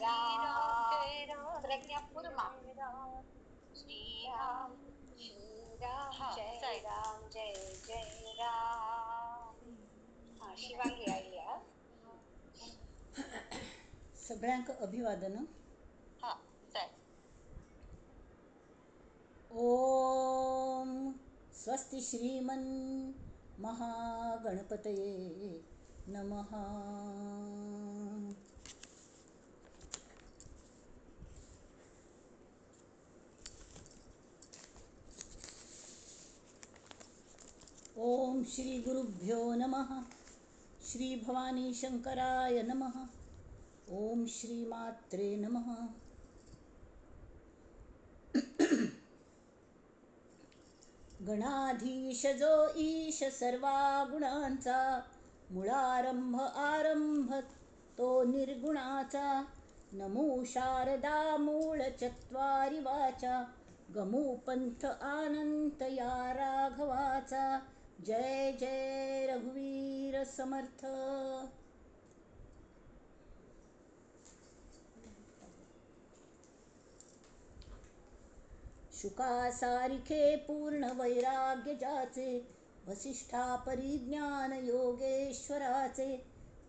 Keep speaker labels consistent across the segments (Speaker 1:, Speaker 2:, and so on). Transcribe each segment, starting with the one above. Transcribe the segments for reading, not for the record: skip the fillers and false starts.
Speaker 1: राम जय राम। प्रज्ञा पूर्मा। श्री राम श्री राम जय राम जय जय राम। हा, शिवांगी आयली हा।
Speaker 2: सगळ्यांक अभिवादन।
Speaker 1: हा, चल।
Speaker 2: ओम स्वस्ति श्रीमन महागणपतये नमः। ओम श्री गुरुभ्यो नमः। श्री भवानी शंकराय नमः। ओम श्री मात्रे नमः। गणाधीश जो ईश सर्वा गुणांचा, मुळारंभ आरंभ तो निर्गुणाचा। नमो शारदा मूळ चत्वारि वाचा, गमू पंथ आनंत या राघवाचा। जय जय रघुवीर समर्थ। शुकासारिखे पूर्ण वैराग्य जाचे, वसिष्ठा परिज्ञान योगेश्वराचे।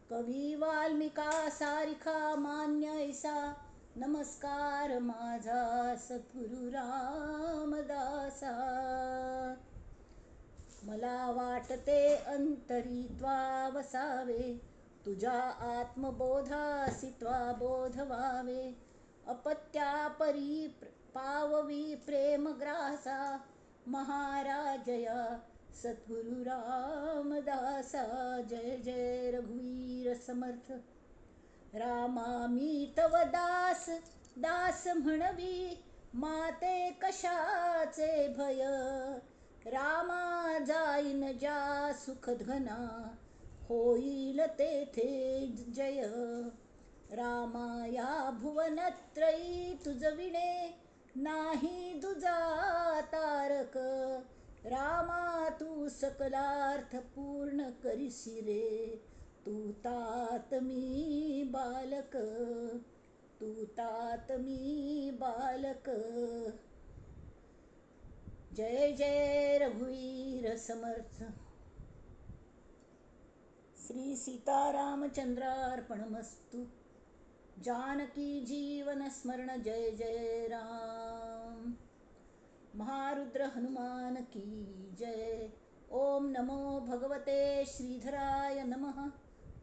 Speaker 2: कवी वाल्मिका सारिखा मान्य ऐसा, नमस्कार माझा सद्गुरु रामदासा। मला वाटते अंतरी त्वा वसावे, तुझ्या आत्मबोधासी त्वा बोधवावे। अपत्या परी पाववी प्रेमग्रासा, महाराजया सद्गुरु रामदासा। जय जय रघुवीर समर्थ। रामा मी तव दास दास म्हणवी, माते कशाचे भय। रामा जाईन ज्या सुखधना, होईल तेथे जय। रामा या भुवनत्रयी तुझ विणे, नाही दुजा तारक। रामा तू सकलार्थ पूर्ण करिसी रे, तू तात मी बालक, तू तात मी बालक। जय जय रघुवीर समर्थ। श्री सीतारामचंद्रार्पणमस्तु। जानकी जीवन स्मरण जय जय राम। महारुद्र हनुमान की जय। ओम नमो भगवते श्रीधराय नमः।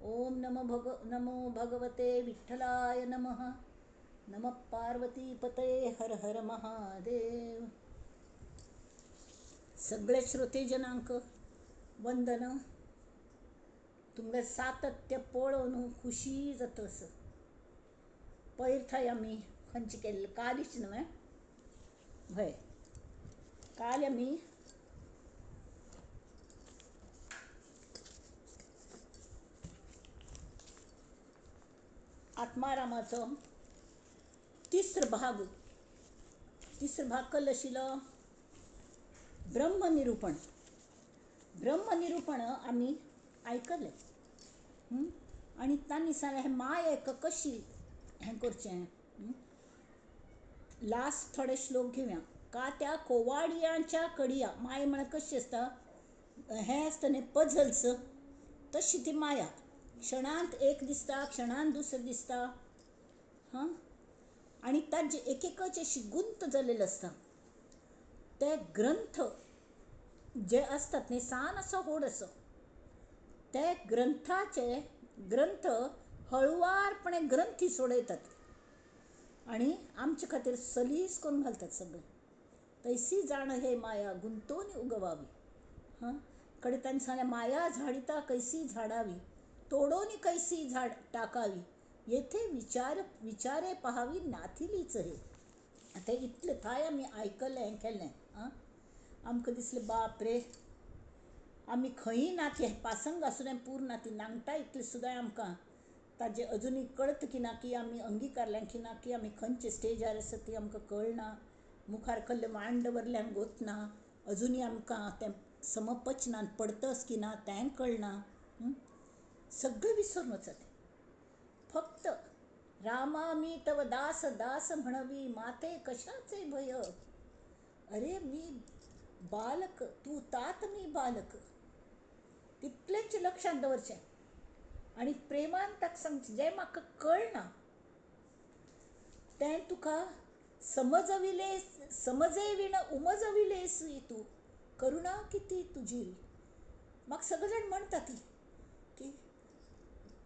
Speaker 2: ओम नमो भगवते विठ्ठलाय नमः। नमः पार्वतीपतये। हर हर महादेव। सगळे श्रोतेजनांक वंदन। तुमगे सातत्य पळोवन खुशी जाता असं। पयर थंय आमी खंयचे केल्ले कालीच न्हय हय, काल आमी आत्मारामाचो तिसरो भाग कसलो आशिल्लो? ब्रह्मनिरूपण। ब्रह्मनिरूपण आमी आयकलें आनी तांणी सांगलें हें मायेक कशी हें करचें। लास्ट थोडे श्लोक घेवया। का त्या कोवाडियांच्या कडया, माया म्हळ्यार कशी आसता, हें आसता न्ही पझल्स, तशी ती माया। क्षणांत एक दिसता, क्षणांत दुसरें दिसता। हां, आनी ताजे एक एकच अशी गुंत जाल्लेली आसता। ते ग्रंथ जे आसतात न्ही, सान असो व्हड असो, ते ग्रंथाचे ग्रंथ हळुवारपणे ग्रंथी सोडयतात आनी आमचे खातीर सलीस करून घालतात सगळें। तैसी जाण हे माया गुंतोनी उगवावी। हां, कडे तांणी सांगलें माया झाडिता कैसी झाडावी, तोडोनी कैसी झाड टाकावी, येथे विचार विचारे पहावी नाथिलीच हे। आतां इतलें थंय आमी आयकलें हें केलें। आं, आमकां दिसलें बाप रे, आमी खंयी नाथी, पासंग आसूं पूर्ण नाती नांगटा इतलें सुद्दां आमकां ताजें अजुनूय कळत की ना, की आमी अंगिकारल्यां की ना, की आमी खंयचे स्टेजार आसा ती आमकां कळना, मुखार कसलें वाण दवरल्यान गोतना, अजुनूय आमकां तें समपचनान पडतस की ना तेंय कळना। सगळें विसरून वचत। फक्त राम रामा मी तव दास दास म्हणवी माते कशाचे भय. अरे मी बालक, तू तात मी बालक, तितलेंच लक्षांत दवरचें आनी प्रेमान ताका सांगचें जें म्हाका कळना तें तुका समजविले, समजे विण उमजविलेसी तूं करुणा किती तुजी. म्हाका सगळे जाण म्हणटा ती की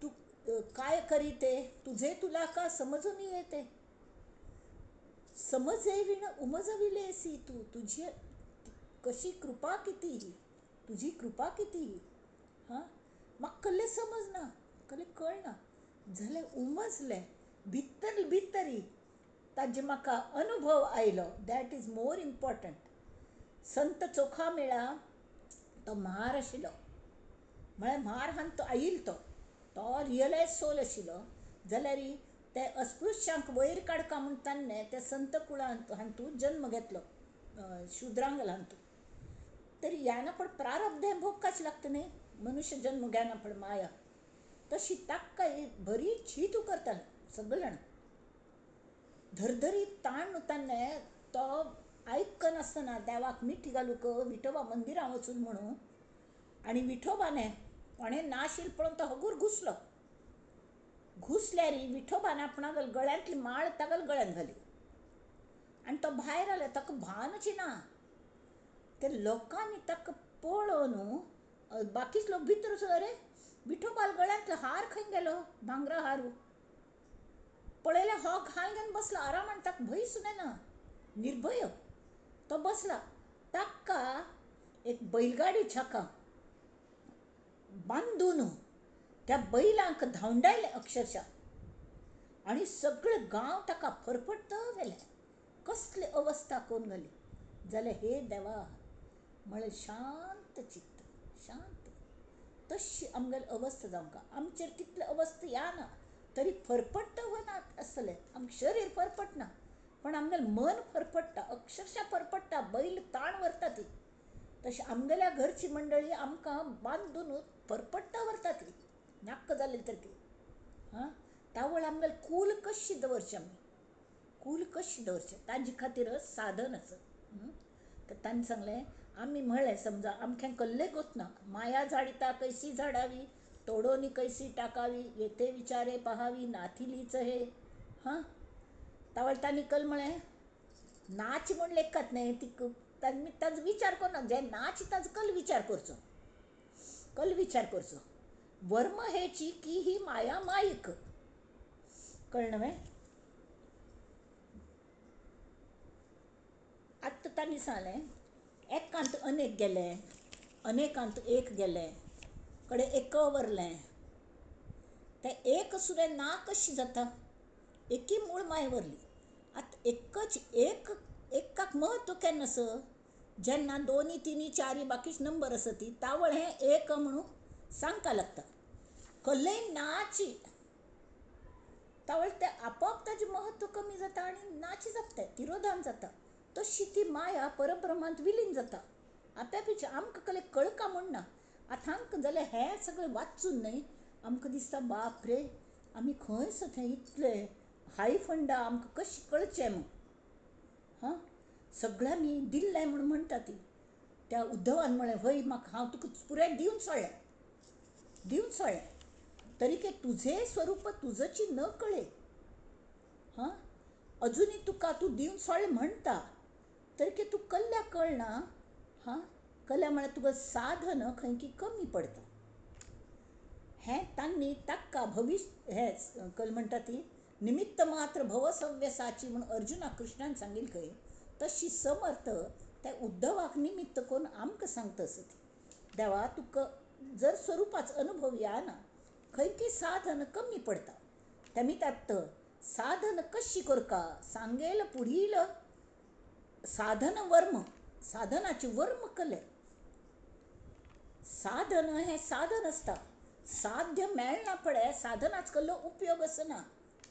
Speaker 2: तूं काय करीते तुझे तुला का समजून येते. समजे विण उमजविलेसी तूं, तुझी कशी कृपा किती, तुजी कृपा किती. हां, म्हाका कसलें समजना, कसलें कळना जाल्यार उमजलें भितर भितरी ताजे म्हाका अनुभव आयलो. That is more important. संत चोखा मेळा तो म्हार आशिल्लो, म्हळ्यार म्हार हान तो आयिल्लो, तो तो रियलायज सोल आशिल्लो. जाल्यार ते अस्पृश्यांक वयर काडका म्हूण ताणें त्या संत कुळांत हातूंत जन्म घेतलो, शुद्रांगल हातूंत. तरी याना पण प्रारब्ध हें भोगकाच लागता न्ही, मनुष्य जन्म घेना पण माया तशी ताका बरी छी तूं करताले सगळे जाण. धरधरी ताण ताणें तो आयकनासतना देवाक मिठी घालूंक विठोबा मंदिरां वचून म्हणून, आनी विठोबाने कोणें नाशिल्लें पळोवन तो हगूर घुसलो. घुसल्यार विठोबान आपणागेल गळ्यांतली माळ तागेल गळ्यांत घाली आनी तो भायर आयलो. ताका भानच ना. ते लोकांनी ताका पळोवन बाकीच लोक भितर वचून अरे विठोबाल गळ्यांतलो हार खंय गेलो, भांगरा हारू पळयल्यार हो घाल घेवन बसला आरामान, ताका भंय सुद्दां ना, निर्भय तो बसला. ताका एक बैलगाडी छाका बांदून त्या बैलांक धांवडायले अक्षरशः आनी सगळे गांव ताका फरफटत व्हेले. कसली अवस्था करून घाली. जाल्यार हे देवा म्हळें शांत चित्त, शांत. तशी आमगेली अवस्था जावंक, आमचेर तितली अवस्था या ना तरी फरफटत वना आसतलें. आमचें शरीर फरफटना पण आमगेलें मन फरफट्टा, अक्षरशः फरफट्टा, बैल ताण व्हरता ती. तशें आमगेल्या घरची मंडळी आमकां बांदून फरफट्टा व्हरता ती, नाक्क जाल्ले तर ती. हां, तावळ आमगेलें कूल कशी दवरचें, आमी कूल कशी दवरचें ताजे खातीर साधन आसा. तर तांणी सांगलें आमी म्हळें समजा आमकां कल्लें गोतना, माया झाडिता कैसी झाडावी, तोडोनी कैसी टाकावी, येथे विचारे पहावी नाथिलीच हे. हां, तावळ तांणी कल म्हळें नाच म्हूण लेखत न्ही ती, तांणी ताजो विचार करना, जे नाच ताजो कल विचार करचो, कल विचार करचो. वर्म हेची की ही माया माईक, कळ्ळें न्हय. आतां तांणी सांगलें एकांत अनेक गेले, अनेकांत एक गेले, कडे एक वरलें, तें एक सुद्दां ना कशी जाता, एकी मूळ माय वरली. आतां एकच एक एकाक म्हत्व केन्ना आसा, जेन्ना दोनी तिनी चारी बाकीच नंबर आसा ती तावळ हें एक म्हणून सांगता लागता. कल्लय नाची तावळ तें आपोआप ताजें म्हत्व कमी जाता आनी नाची जाता, तें तिरोधान जाता. तशी ती माया परब्रह्मांत विलीन जाता आप्यापेक्षा. आमकां कले कळका म्हूण ना. आतां आमकां जाल्यार हें सगळें वाचून न्हय आमकां दिसता बाप रे आमी खंय सो थंय इतले हाय फंडा आमकां कशें कळचें म्हूण. हां, सगळ्यांनी दिल्लें म्हूण म्हणटा ती. त्या उद्धवान म्हळें हय म्हाका हांव तुका पुराय दिवन सोडलें, दिवन सोडलें, तरी की तुझे स्वरूप तुजची न कळे. हां, अजुनूय तुका तूं दिवन सोडलें म्हणटा तरी की तूं कल्ल्या कळना. हां, कल्या म्हळ्यार तुका साधन खंय की कमी पडटा. हें तांणी ताका भविश्य हें कल म्हणटा ती निमित्त मात्र भवसव्यसाची म्हूण अर्जुनाक कृष्णान सांगिल्लें खंय, तशी समर्थ त्या उद्धवाक निमित्त करून आमकां सांगता आसा ती. देवा तुका जर स्वरुपाच अनुभव या ना, खंय की साधन कमी पडटा. तेमी त्यात साधन कशी करका सांगेल पुढील साधन वर्म, साधनाची वर्म कले. साधन हें साधन आसता, साध्य मेळना पडे साधनाच केल्लो उपयोग आसना,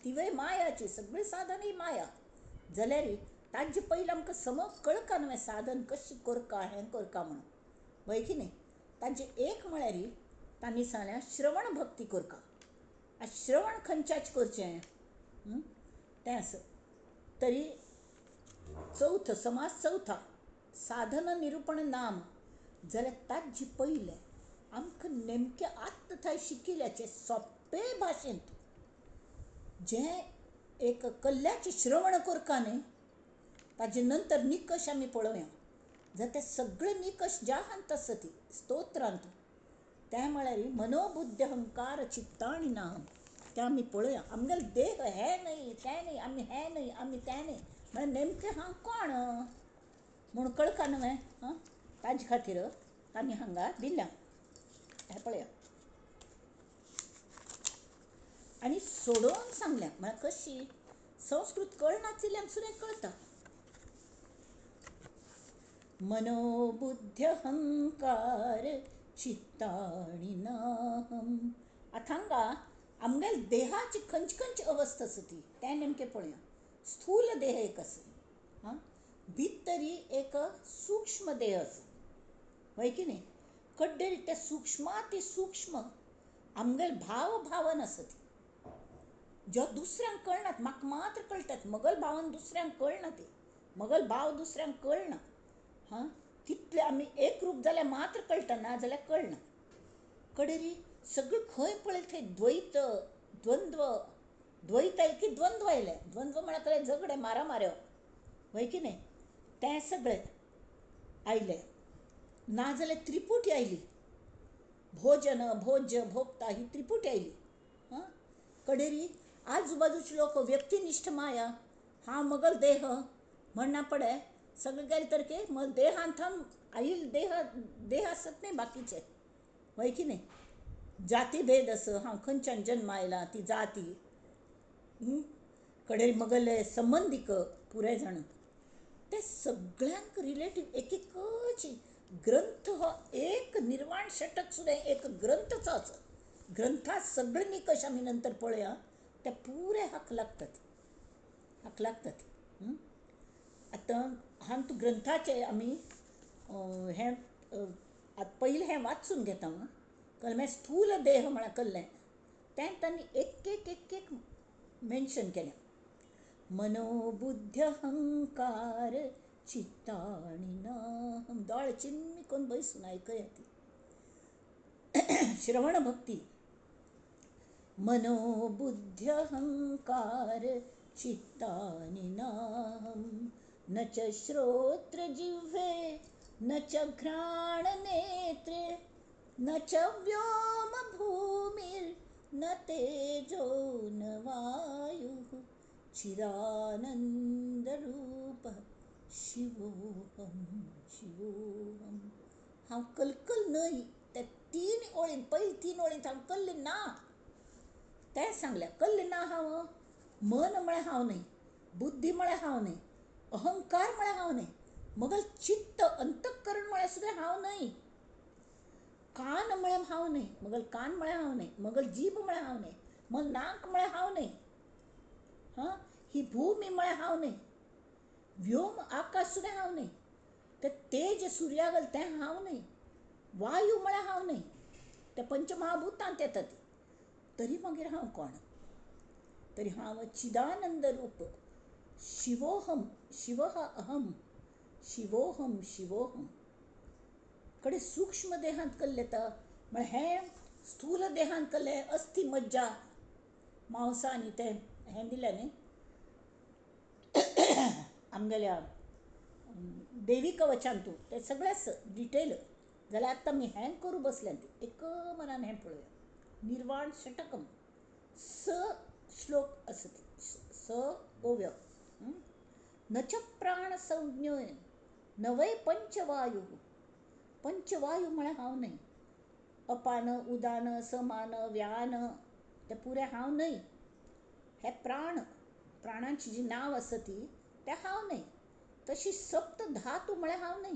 Speaker 2: तिवय मायाची, सगळी साधन ही माया. जाल्यार ताजे पयलीं आमकां समज कळका न्हय साधन कशी करका हें करका म्हणून, वय की न्ही. ताजें एक म्हळ्यार तांणी सांगलें श्रवण भक्ती करका. आतां श्रवण खंयच्याच करचें, तें आसा. तरी चवथ समास चवथा साधन निरुपण नाम जाल्यार ताजे पयलें आमकां नेमकें आत्त थंय शिकिल्ल्याचें सोंपे भाशेंत जें एक कल्ल्याचें श्रवण करता न्ही ताजे नंतर निकश आमी पळोवया. जाल्यार ते सगळे निकश ज्या हांत आसा ती स्तोत्रांत तें म्हळ्यार मनोबुद्ध्यहंकार चित्ताणी नाम तें आमी पळोवया. आमगेले देह हें न्हय तें न्हय, आमी हें न्हय आमी तें न्हय, म्हळ्यार नेमकें हांव कोण म्हूण कळका न्हय. आं, ताजे खातीर आमी हांगा दिल्या हें पळया आनी सोडोवन सांगल्या. म्हळ्यार कशी संस्कृत कळनाशिल्ल्यांक सुद्दां कळटा. मनोबुद्ध्यहंकार चित्ताणी नाहं. आतां हांगा आमगेले देहाची खंयची खंयची अवस्था आसा ती तें नेमकें पळया. स्थूल देह एक आसा, आं, भितरी एक सूक्ष्म देह आसा, हय की न्ही. कड्डेर त्या सूक्ष्माती सूक्ष्म आमगेले भाव भावन आसा ती, जो दुसऱ्यांक कळनात, म्हाका मात्र कळटात. मगल भावन दुसऱ्यांक कळना ती, मगल भाव दुसऱ्यांक कळना. हां, तितले आमी एकरूप जाल्यार मात्र कळटा, ना जाल्यार कळना. कडेरी सगळें खंय पळयलें थंय द्वैत द्वंद्व, द्वैत आयलें की द्वंद्व आयलें, द्वंद्व म्हळ्यार कसलें झगडें मारामाऱ्यो, हय की न्ही, तें सगळें आयलें. ना जाल्यार त्रिपुटी आयली, भोजन भोज्य भोक्ता ही त्रिपुटी आयली. हां, कडेरी आजूबाजूचे लोक व्यक्तिनिष्ठ माया, हांव मगल देह म्हणना पडे सगळें गेलें तर की मग देहांत आयल देह देह आसत न्ही बाकीचे, हय की न्ही. जातीभेद आसा, हांव खंयच्यान जन्म आयला ती जाती, कडेन मगले संबंदीक पुराय जाण, ते सगळ्यांक रिलेटीव एक एकच ग्रंथ हो एक निर्वाण षटक सुद्दां एक ग्रंथच आसा. ग्रंथात सगळे निकश आमी नंतर पळया, ते पुरे हाक लागतात, हाक लागतात. आतां हांव ग्रंथाचे आमी हें आतां पयलें हें वाचून घेता. कळ्ळें, स्थूल देह म्हळ्यार कळ्ळें तें तांणी एक एक एक एक मेन्शन केलें. मनोबुद्ध्यहंकार चित्ताणी नाहं. दोळे चिन्नी करून बसून आयकया ती श्रवण भक्ती. मनोबुद्ध्यहंकार चित्तानि नाहं, न च श्रोत्रजिह्वे न च घ्राणनेत्रे, न च व्योमभूमिर्न तेजो न वायुः, चिदानंदरूपः शिवोहं शिवोहं. हांव कलकल न्हय त्या तीन ओळीन, पयलीं तीन ओळींत हांव कल्ल ना तें सांगलें. कल्ल ना हांव, मन म्हळ्यार हांव न्हय, बुद्धी म्हळ्यार हांव न्हय, अहंकार म्हळ्यार हांव न्हय, मगल चित्त अंतःकरण म्हळ्यार सुद्दां हांव न्हय, कान म्हळ्यार हांव न्हय, मगल कान म्हळ्यार हांव न्हय, मगल जीभ म्हळ्यार हांव न्हय, मग नाक म्हळ्यार हांव न्हय, हां, ही भूमी म्हळ्यार हांव न्हय, व्योम आकाश सुद्दां हांव न्हय, ते तेज सुर्यागल तें हांव न्हय, वायू म्हळ्यार हांव न्हय, ते पंचमहाभूतांत येता ती. तरी मागीर हांव कोण? तरी हांव चिदानंद रूप शिवोहम, शिवः अहम, शिवोहम शिवोहम. कडे सूक्ष्म देहांत कल्लें येता म्हळ्यार हें स्थूल देहांत कल्लें अस्थी मज्जा मांसा आनी तें हें दिलें न्ही आमगेल्या देवी कवचांतू, तें सगळें डिटेल. जाल्यार आतां आमी हें करूं बसल्यात एक मनान हें पळोवया. निर्वाण षटकम स श्लोक आसा ते, स ओव्यो. न च प्राण संज्ञो न वै पंचवायु. पंचवायु म्हळ्यार हांव न्हय, अपान उदान समान व्यान ते पुरे हांव न्हय. हे प्राण, प्राणांची जी नांव आसा ती तें हांव न्हय. तशी सप्त धातू म्हळ्यार हांव न्हय.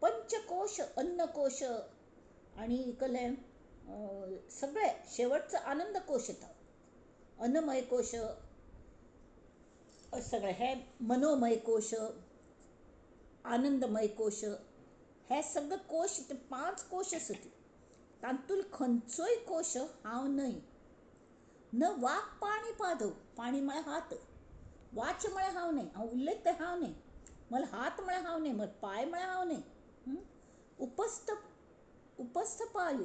Speaker 2: पंचकोश अन्नकोश आनी कसलें सगळें शेवटचो आनंदकोश येता, अन्नमय कोश, सगळें हे मनोमय कोश, आनंदमय कोश, हे सगळे कोश, ते 5 कोश आसा ती, तातूंत खंयचोय कोश हांव न्हय. न वाक पाणी पादव, पाणी म्हळ्यार हात, वाच म्हळ्यार हांव न्हय, हांव उलयता तें हांव न्हय, मला हात म्हळ्यार हांव न्हय, मला पांय म्हळ्यार हांव न्हय. उपस्थ उपस्थ पायू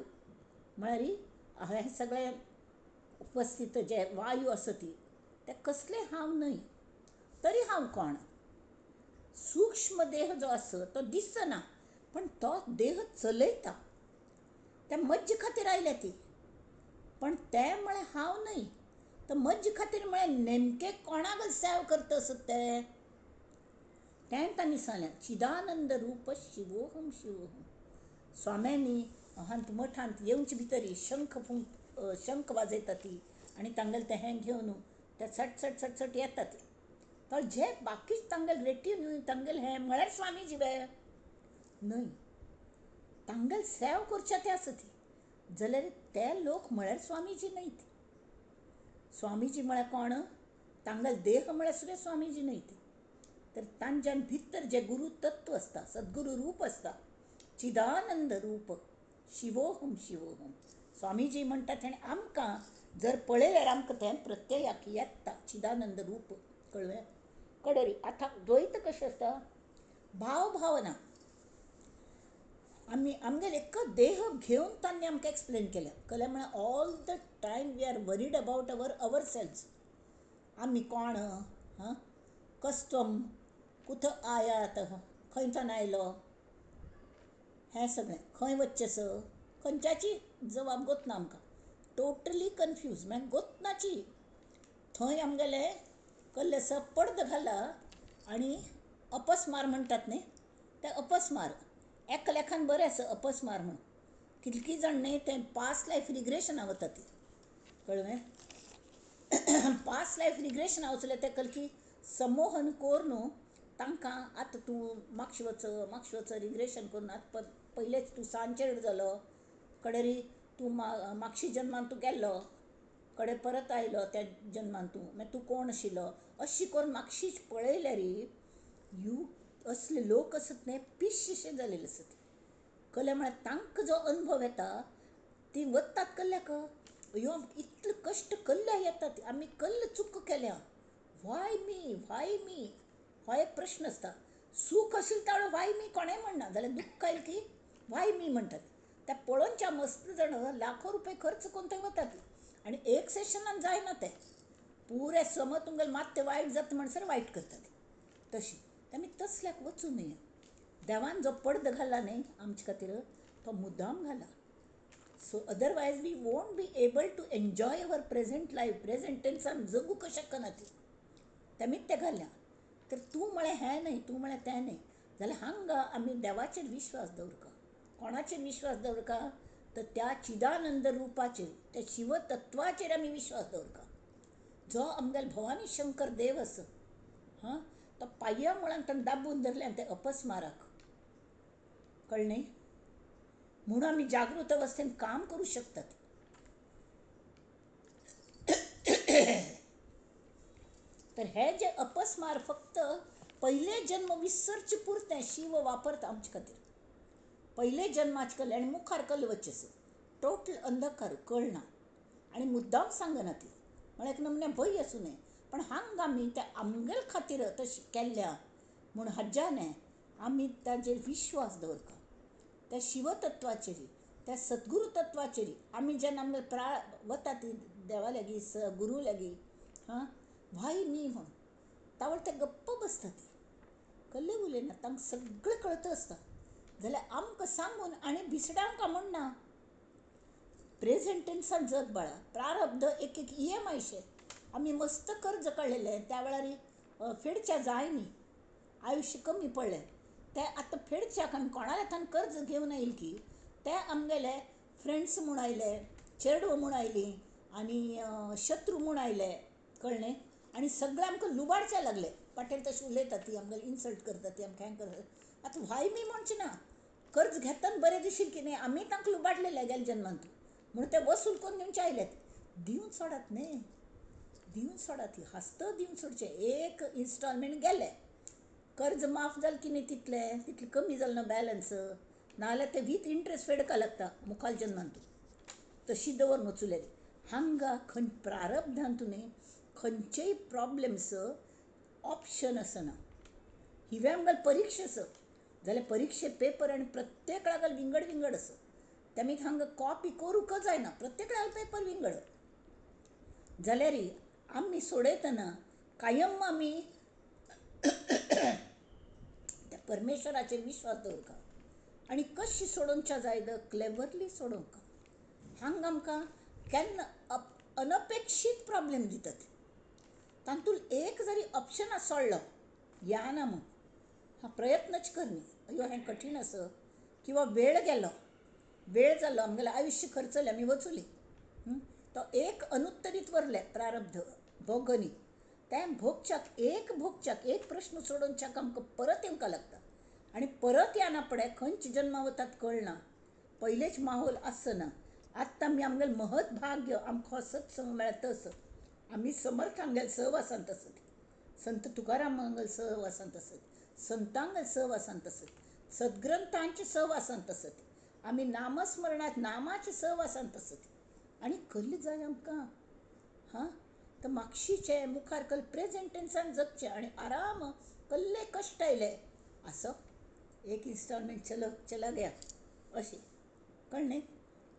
Speaker 2: म्हळ्यार हे सगळे उपस्थित जे वायू आसा ती ते कसले हांव न्हय. तरी हांव कोण? सूक्ष्म देह जो आसा तो दिसना, पण तो देह चलयता. त्या मज्जे खातीर आयल्या ती, पण ते म्हळ्यार हांव न्हय. तर मज्जे खातीर म्हळ्यार नेमकें कोणाक सेव करता आसत ते? तें तांणी सांगलें, चिदानंद रूप शिवोहम शिवोहम. स्वाम्यांनी हांत मठांत येवचे भितर शंख फुंक शंख वाजयता ती आनी तांगेलें तें हें घेवन ते सट सट सट सट येतात. तर जे बाकी तांगेले रेटिन्यू तांगेलें हें म्हळ्यार स्वामीजी बे न्हय, तांगेले सेव करचे ते आसा ती, जाल्यार ते लोक म्हळ्यार स्वामीजी न्हय. स्वामीजी म्हळ्यार कोण? तांगेले देह म्हळ्यार सुद्दां स्वामीजी न्हय. तर तांच्यान भितर जे गुरू तत्व आसता, सद्गुरू रूप आसता, चिदानंद रूप शिवोहम शिवोहम स्वामीजी म्हणटात. आनी आमकां जर पळयल्यार आमकां तें प्रत्ययाक येता चिदानंद रूप. कळ्ळें? कडरी आतां द्वैत कशें आसता? भाव भावना. आमी आमगेर एक देह घेवन तांणी आमकां एक्सप्लेन केलें. कळ्ळें? म्हळ्यार all the time we are worried about our our selves. आमी कोण, हां, कस्टम कुथ आयात, खंयच्यान आयलो, हें सगळें, खंय वचचें स, खंयच्याची जबाब गोतना आमकां. टोटली कन्फ्यूज म्हळ्यार गोतनाची. थंय आमगेलें कल्लें आसा पडद घाला आनी अपस्मार म्हणटात न्ही, ते अपस्मार एका लेखान बरें आसा अपस्मार म्हूण. कितलीं जाण न्ही तें पास्ट लायफ रिग्रेशना वता ती. कळ्ळें? पास्ट लायफ रिग्रेशना वचलें तें कल्की संमोहन करून तांकां आतां तूं मागशें वच मागशें वच रिग्रेशन करून आतां पयलेच तूं सांचेड जालो, कडेरी तूं मागशी जन्मान तूं गेल्लो, कडे परत आयलो त्या जन्मान तूं, मागीर तूं कोण आशिल्लो, अशी करून मागशीच पळयल्यार you असले लोक आसत न्ही पिश्शे जालेले आसत. कळ्ळें? म्हळ्यार तांकां जो अनुभव येता ती वतात कल्ल्याक, अयो इतले कश्ट कल्ल्या येतात, आमी कल्ल चूक केल्या, व्हाय मी व्हाय मी, हो एक प्रश्न आसता. सूख आशिल्लें त्या वेळार व्हाय मी कोणें म्हणना, जाल्यार दुख्ख आयलें की व्हाय मी म्हणटात. त्या पळोवच्या मस्त जाण लाखो रुपये खर्च करून थंय वतात आनी एक सेशनान जायना तें, पुरें समज तुमगेलें मात्तें वायट जाता म्हणसर वायट करतात. तशी आमी तसल्याक वचूं न्हय. देवान जो पडद घाला न्हय आमचे खातीर तो मुद्दाम घाला. So otherwise we won't be able to enjoy our present life. Present टेन्सान जगूंक शकना ती. तेमी तें घाल्या. तर तूं म्हळें हें न्हय, तूं म्हळें तें न्हय, जाल्यार हांगा आमी देवाचेर विश्वास दवरका. कोणाचेर विश्वास दवरका? तर त्या चिदानंद रुपाचेर, त्या शिवतत्वाचेर आमी विश्वास दवरका. जो आमगेलो भवानी शंकर देव आसा, हां, तो पांया मुळान ताणें दाबून धरलें आनी तें अपस्माराक. कळ्ळें न्ही? म्हणून आमी जागृत अवस्थेन काम करूं शकतात. तर हे जे अपस्मार फक्त पयले जन्म विसरचे पुरतें शिव वापरता आमचे खातीर. पयले जन्माचे कल्ले आनी मुखार कल्ले वचचें आसा टोटल अंधकार, कळना आनी मुद्दाम सांगना ती, म्हळ्यार एक नमन्या भंय आसूं नये. पण हांगा आमी त्या आमगेले खातीर तशें केल्ल्या म्हूण हाज्यान आमी ताजेर विश्वास दवरता, त्या शिवतत्वाचेर, त्या सद्गुरू तत्वाचेर. आमी जेन्ना आमगे प्रा वता ती देवा लागीं, गुरू लागीं, हां, व्हाय मी म्हूण, तावळ ते गप्प बसता ती, कल्ले उलयना, तांकां सगळें कळत आसता. जाल्यार आमकां सांगून आनी भिसडावंक म्हूण ना. प्रेझेंट टेन्सान जग बाळा. प्रारब्ध एक एक EMI शे. आमी मस्त कर्ज काडलेलें त्या वेळार फेडच्या जाय न्ही, आयुश्य कमी पडलें, तें आतां फेडच्याक आमी कोणाल्या थान कर्ज घेवन आयल की ते आमगेले फ्रेंड्स म्हूण आयले, चेडवां म्हूण आयलीं आनी शत्रू म्हूण आयले. कळ्ळें? आनी सगळें आमकां लुबाडचे लागले. वाटेर तशें उलयतात ती, आमगेले इन्सल्ट करतात ती, आमकां हें करतात. आतां व्हाय मी म्हणचें ना. कर्ज घेतना बरें दिशील की न्ही, आमी तांकां लुबाडलेले गेले जन्मान म्हणून ते वसूल करून दिवचे आयल्यात. दिवन सोडात न्ही, दिवन सोडात, हासत दिवन सोडचें. एक इन्स्टॉलमेंट गेलें, कर्ज माफ जालें की न्ही, तितलें तितलें कमी जालें ना बॅलन्स, नाजाल्यार ते वीथ इंट्रस्ट फेडका लागता मुखाल जन्मान. तूं तशी दवर वचुलेली. हांगा खंय प्रारब्धांत न्ही खंयचेय प्रॉब्लम्स ऑप्शन आसना. हिवे आमकां परिक्षा आसा जाल्यार परिक्षे पेपर आनी प्रत्येक विंगड विंगड आसा. तेमी हांगा कॉपी करूंक जायना, प्रत्येक पेपर विंगड. जाल्यार आमी सोडयतना कायम आमी त्या परमेश्वराचेर विश्वास दवरता आनी कशी सोडोवच्या जाय the क्लेवरली सोडोवंक. हांगा आमकां केन्ना अनपेक्षीत प्रॉब्लेम दितात, तातूंत एक जरी ऑप्शन सोडलो या ना म्हूण हा प्रयत्नच कर न्ही, अयो हें कठीण आसा किंवा वेळ गेलो, वेळ जालो, आमगेलें आयुश्य खर्चलें, आमी वचुली, तो एक अनुत्तरीत वरलें प्रारब्ध भोगनी. तें भोगच्याक एक भोगच्याक एक प्रश्न सोडोवच्याक आमकां परत येवंक लागता आनी परत येना पडे खंयच जन्मा वतात कळना, पयलेच माहोल आसना. आत्तां आमी आमगेलें महत भाग्य आमकां सत्संग मेळता आसत, आमी समर्थांगेल सहवासांत आसत, संत तुकारामांगेल सहवासांत आसत, संतांगेल सहवासांत आसत, सद्ग्रंथांचे सहवासांत आसत, आमी नामस्मरणांत नामाचे सहवासांत आसत. आनी कसली जाय आमकां हां तर मागशीचे मुखार कल प्रेजेंट टेन्सान जगचें आनी आराम कल्ले कश्ट आयले असो एक इन्स्टॉलमेंट चलो चला गया अशें कळ्ळें न्ही.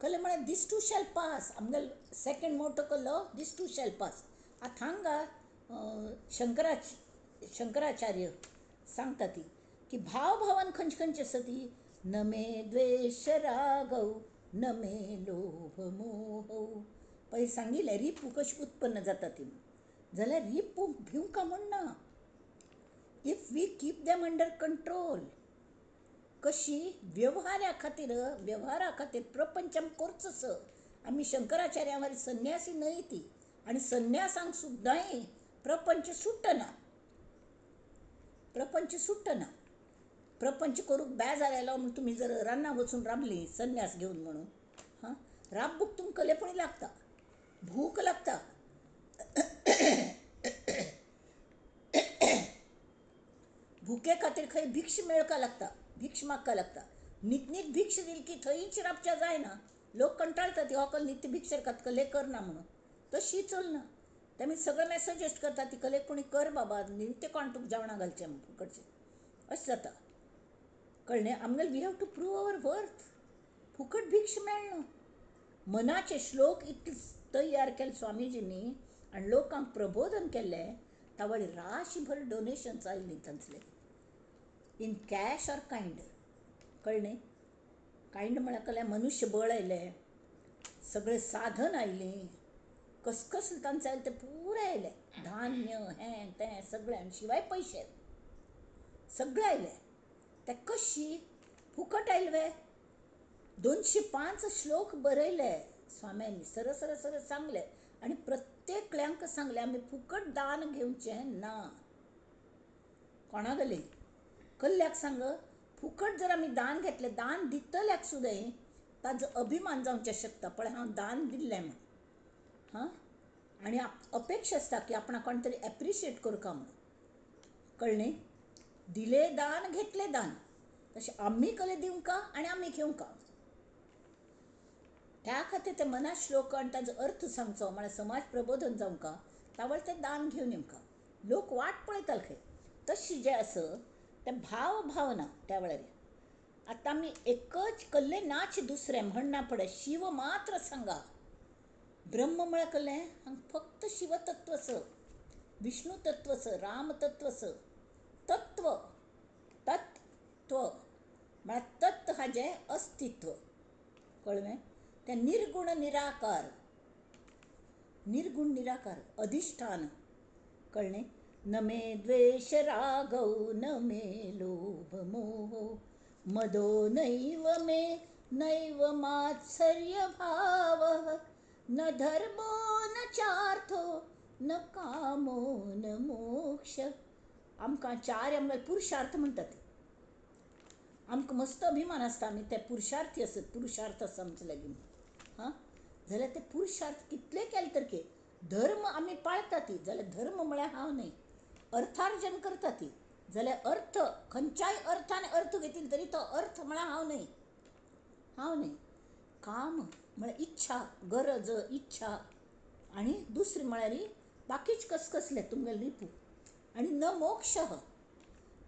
Speaker 2: कल्ले म्हळ्यार दीस टू शॅल पास, आमगेलो सेकंड मोटो कल्लो दीस टू शॅल पास. आतां हांगा शंकराचार्य सांगता ती की भाव भावान खंयचे खंयचे आसा ती, न मे द्वेश रागौ न मे लोभ मोह. पयलीं सांगिल्लें रिपू कशी उत्पन्न जाता ती, जाल्यार रिपूक भिवंका म्हूण ना. If we keep them under control, कशी व्यवहारा खातीर, व्यवहारा खातीर प्रपंच आमी करचोच. आमी शंकराचार्या वरी संन्यासी न्हय ती, आनी संन्यासांक सुद्दांय प्रपंच सुटना, प्रपंच सुटना. प्रपंच करूंक बेजार आयलो म्हूण तुमी जर रानां वचून राबलीं संन्यास घेवन म्हणून, हां राबूक तुमकां कलेपणी लागता, भूक लागता. भुके खातीर खंय भिक्ष मेळका लागता, भिक्ष मागका लागता. नीत नीत भिक्ष दिली की थंयच राबच्या जायना, लोक कंटाळतात हो कल नित्य भिक्षर खात कले करना म्हणून, तशी चलना. तेमी सगळें मागीर सजेस्ट करता ती कले कोणी कर बाबा, नित्य कोण तुका जेवणां घालचें फुकटचें, अशें जाता. कळ्ळें? आमगेलें we have to prove our worth. फुकट भिक्ष मेळना. मनाचे श्लोक इतले तयार केले स्वामीजींनी आनी लोकांक प्रबोधन केल्लें, तावळ राशीभर डोनेशन्स आयलीं तांचले इन कॅश ऑर कायंड. कळ्ळें? कायंड म्हळ्यार कळ्ळें मनुष्यबळ आयलें, सगळें साधन आयलें, कसकस तांचें आयलें तें पुराय आयलें, धान्य हें तें सगळें, आनी शिवाय पयशे सगळें आयलें. तें कशी फुकट आयलें वे? 205 श्लोक बरयले स्वाम्यांनी, सरळ सरळ सरळ सांगले आनी प्रत्येकल्यांक सांगलें आमी फुकट दान घेवचें ना. कोणागेलें कल्ल्याक सांग, फुकट जर आमी दान घेतलें, दान दितल्याक सुद्दां ताजो अभिमान जावचें शकता, पळय हांव दान दिल्लें म्हूण. हां, आनी अपेक्षा आसता की आपणाक कोण तरी एप्रिशिएट करका म्हणून. कळ्ळें? दिले दान घेतले दान, तशें आमी कले दिवंका आनी आमी घेवंका. त्या खातीर ते मना श्लोक आनी ताजो अर्थ सांगचो म्हळ्यार समाज प्रबोधन जावंका, तावळ तें दान घेवन येवंका. लोक वाट पळयताले खंय. तशें जें आसा तें भाव भावना त्या वेळार. आतां आमी एकच कल्ले नाच दुसरें म्हणना पडे, शिव मात्र सांगा. ब्रह्म म्हळ्यार कल्लें हांगा फक्त शिवतत्व आसा, विष्णू तत्व आसा, राम तत्व आसा. तत्व तत्व म्हळ्यार तत्व हाजें अस्तित्व. कळ्ळें? तें निर्गुण निराकार, निर्गुण निराकार अधिष्ठान. कळ्ळें? न मे द्वेष रागौ न मे लोभ मोह मदो नैव मे नैव मात्सर्य भावः न धर्मो न चार्थो न कामो न मोक्ष. आमकां चार आमकां पुरुषार्थ म्हणटात. आमकां मस्त अभिमान आसता आमी ते पुरुषार्थी आसत, पुरुषार्थ आसा आमचे लागीं. हां, जाल्यार ते पुरुषार्थ कितले केले तर धर्म आमी पाळटा ती, जाल्यार धर्म म्हळ्यार हांव न्हय, अर्थार्जन करता ती, जाल्यार अर्थ खंयच्याय अर्थान अर्थ घेतील तरी तो अर्थ म्हळ्यार हांव न्हय, हांव न्हय. काम म्हळ्यार इच्छा, गरज, इच्छा. आनी दुसरें म्हळ्यार बाकीच कसकसले तुमगेले रिपू. आनी न मोक्ष,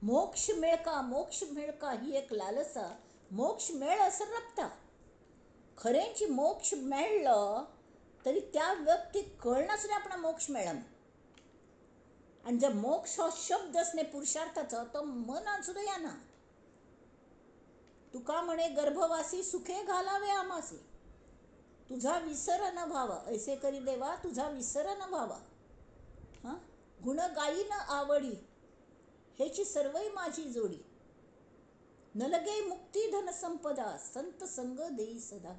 Speaker 2: मोक्ष मेळका मोक्ष मेळका ही एक लालसा. मोक्ष मेळसर रबता. खरेंच मोक्ष मेळ्ळो तरी त्या व्यक्तीक कळनासलें आपणाक मोक्ष मेळ्ळा. आनी जर मोक्ष हो शब्द आसले पुरुषार्थाचो तो मनान सुद्दां येना. तुका म्हणे गर्भवासी सुखे घालावे आमासी, तुझा विसर न व्हावा, ऐसे करी देवा तुझा विसर न व्हावा. हां, गुण गायी न आवडी, हेची सर्वही माझी जोडी, नलगे मुक्ती धन संपदा, संत संग देई सदा.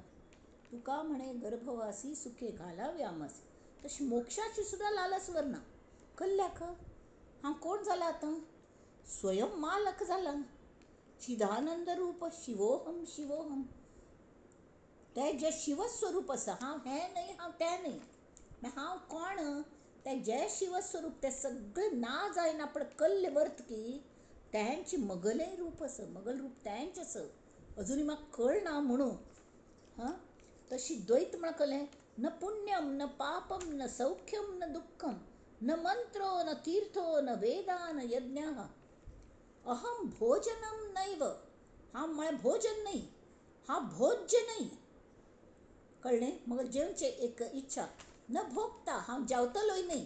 Speaker 2: तुका म्हणे गर्भवासी सुखे घालावे आमासी. तशी मोक्षाची सुद्दां लालस वरना. कल्ल्याक हांव कोण जाला आतां? स्वयं मालक जाला. चिदानंद रूप शिवोहम शिवोहम. तें जें शिवस्वरूप आसा, हांव हें न्हय, हांव तें न्हय, हांव कोण? तें जें शिवस्वरूप तें सगळें ना जायना पण कल्ले वर्तकी तेंचें मगलें रूप आसा, मगल रूप तेंच आसा. अजुनूय म्हाका कळना म्हणून. हां, तशी द्वैत म्हळ्यार कळ्ळें, न पुण्यम न पापम न सौख्यम न दुःखम, न मंत्रो न तीर्थो न वेदा न यज्ञाः, अहम भोजनम नैव. हांव म्हळ्यार भोजन न्हय, हांव भोज्य न्हय. कळ्ळें? मगर जेवचें एक इच्छा. न भोगता, हांव जेवतलोय न्हय,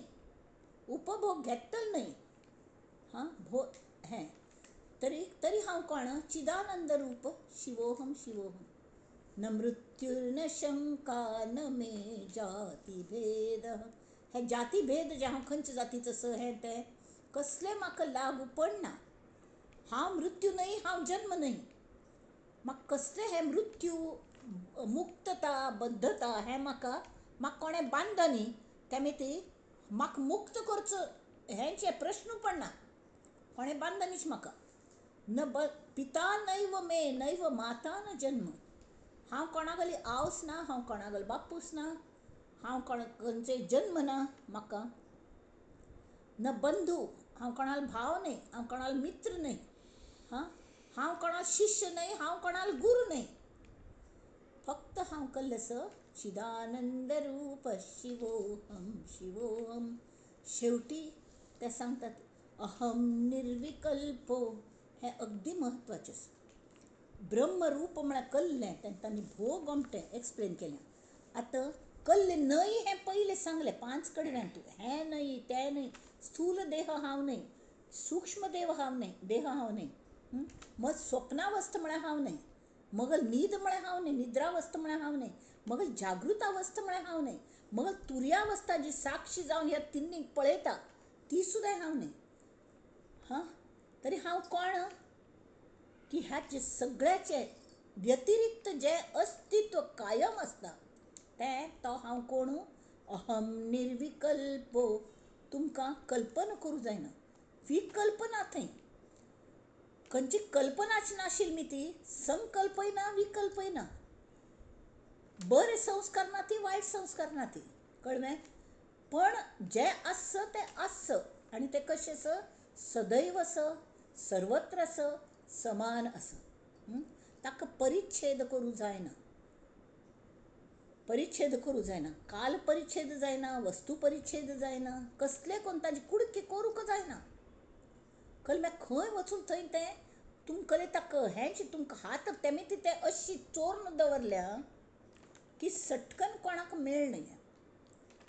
Speaker 2: उपभोग घेतलो न्हय. हां, भो हें तरी तरी हांव कोण? चिदानंद रूप शिवोहम शिवोहम. न मृत्युर्न शंका न मे जाती भेद. हे जाती भेद जे हांव खंयच्या जातीचो असो हें तें कसलें म्हाका लागू पडना. हांव मृत्यू न्हय, हांव जन्म न्हय. म्हाका कसलें हें मृत्यू, मुक्तता, बद्धता हें म्हाका म्हाका कोणें बांदना न्ही, तेमी ती म्हाका मुक्त करचो हेंचे प्रश्न पडना. कोणें बांदना न्हीच म्हाका. न ब पिता नैव मे नैव माता न जन्म. हांव कोणागली आवस ना, हांव कोणागलो बापूस ना, हांव कोणा खंयचोय जन्म ना म्हाका. न बंधू, हांव कोणालो भाव न्हय, हांव कोणालो मित्र न्हय. हां, हांव कोणालो शिष्य न्हय, हांव कोणालो गुरू न्हय. फक्त हांव कल्लें आसा चिदानंद रूप शिवोहम शिवोहम. शेवटी ते सांगतात अहम निर्विकल्पो. हें अगदी म्हत्वाचें आसा. ब्रह्मरूप म्हळ्यार कल्लें तांणी भोव गोमटें एक्सप्लेन केलें. आतां कल्लें न्हय हें पयलें सांगलें 5 कडव्यांतू. हें न्हय तें न्हय, स्थूल देह हांव न्हय, सूक्ष्म देव हांव न्हय, देह हांव न्हय, मग स्वप्नावस्था म्हळ्यार हांव न्हय, मगल न्हीद म्हळ्यार हांव न्हय, निद्रावस्था म्हळ्यार हांव न्हय, मगल जागृतावस्था म्हळ्यार हांव न्हय, मगल तुर्यावस्था जी साक्षी जावन ह्या तिन्नी पळयता ती सुद्दां हांव न्हय. हां, तरी हांव कोण? की ह्या जे सगळ्याचे व्यतिरिक्त जें अस्तित्व कायम आसता तें तो हांव कोण? अहम निर्विकल्पो. तुमकां कल्पना करूं जायना, विकल्प ना थंय, खंयची कल्पनाच नाशिल्ली मी ती, संकल्पय ना विकल्पय ना. बरे संस्कार ना ती, वायट संस्कार ना ती, कळ्ळें? पण जें आसा तें आसा, आनी तें कशें आसा? सदैव आसा, सर्वत्र आसा, समान आसा. ताका परिच्छेद करूं जायना, परिच्छेद करूं जायना, काल परिच्छेद जायना, वस्तू परिच्छेद जायना, कसले कोण ताजी कुडकी करूंक जायना. कळ्ळें? खंय वचून थंय तें तुमकां ताका हेंच तुमकां हात तेमी ती तें अशी चोरून दवरल्या की सटकन कोणाक मेळ न्हय.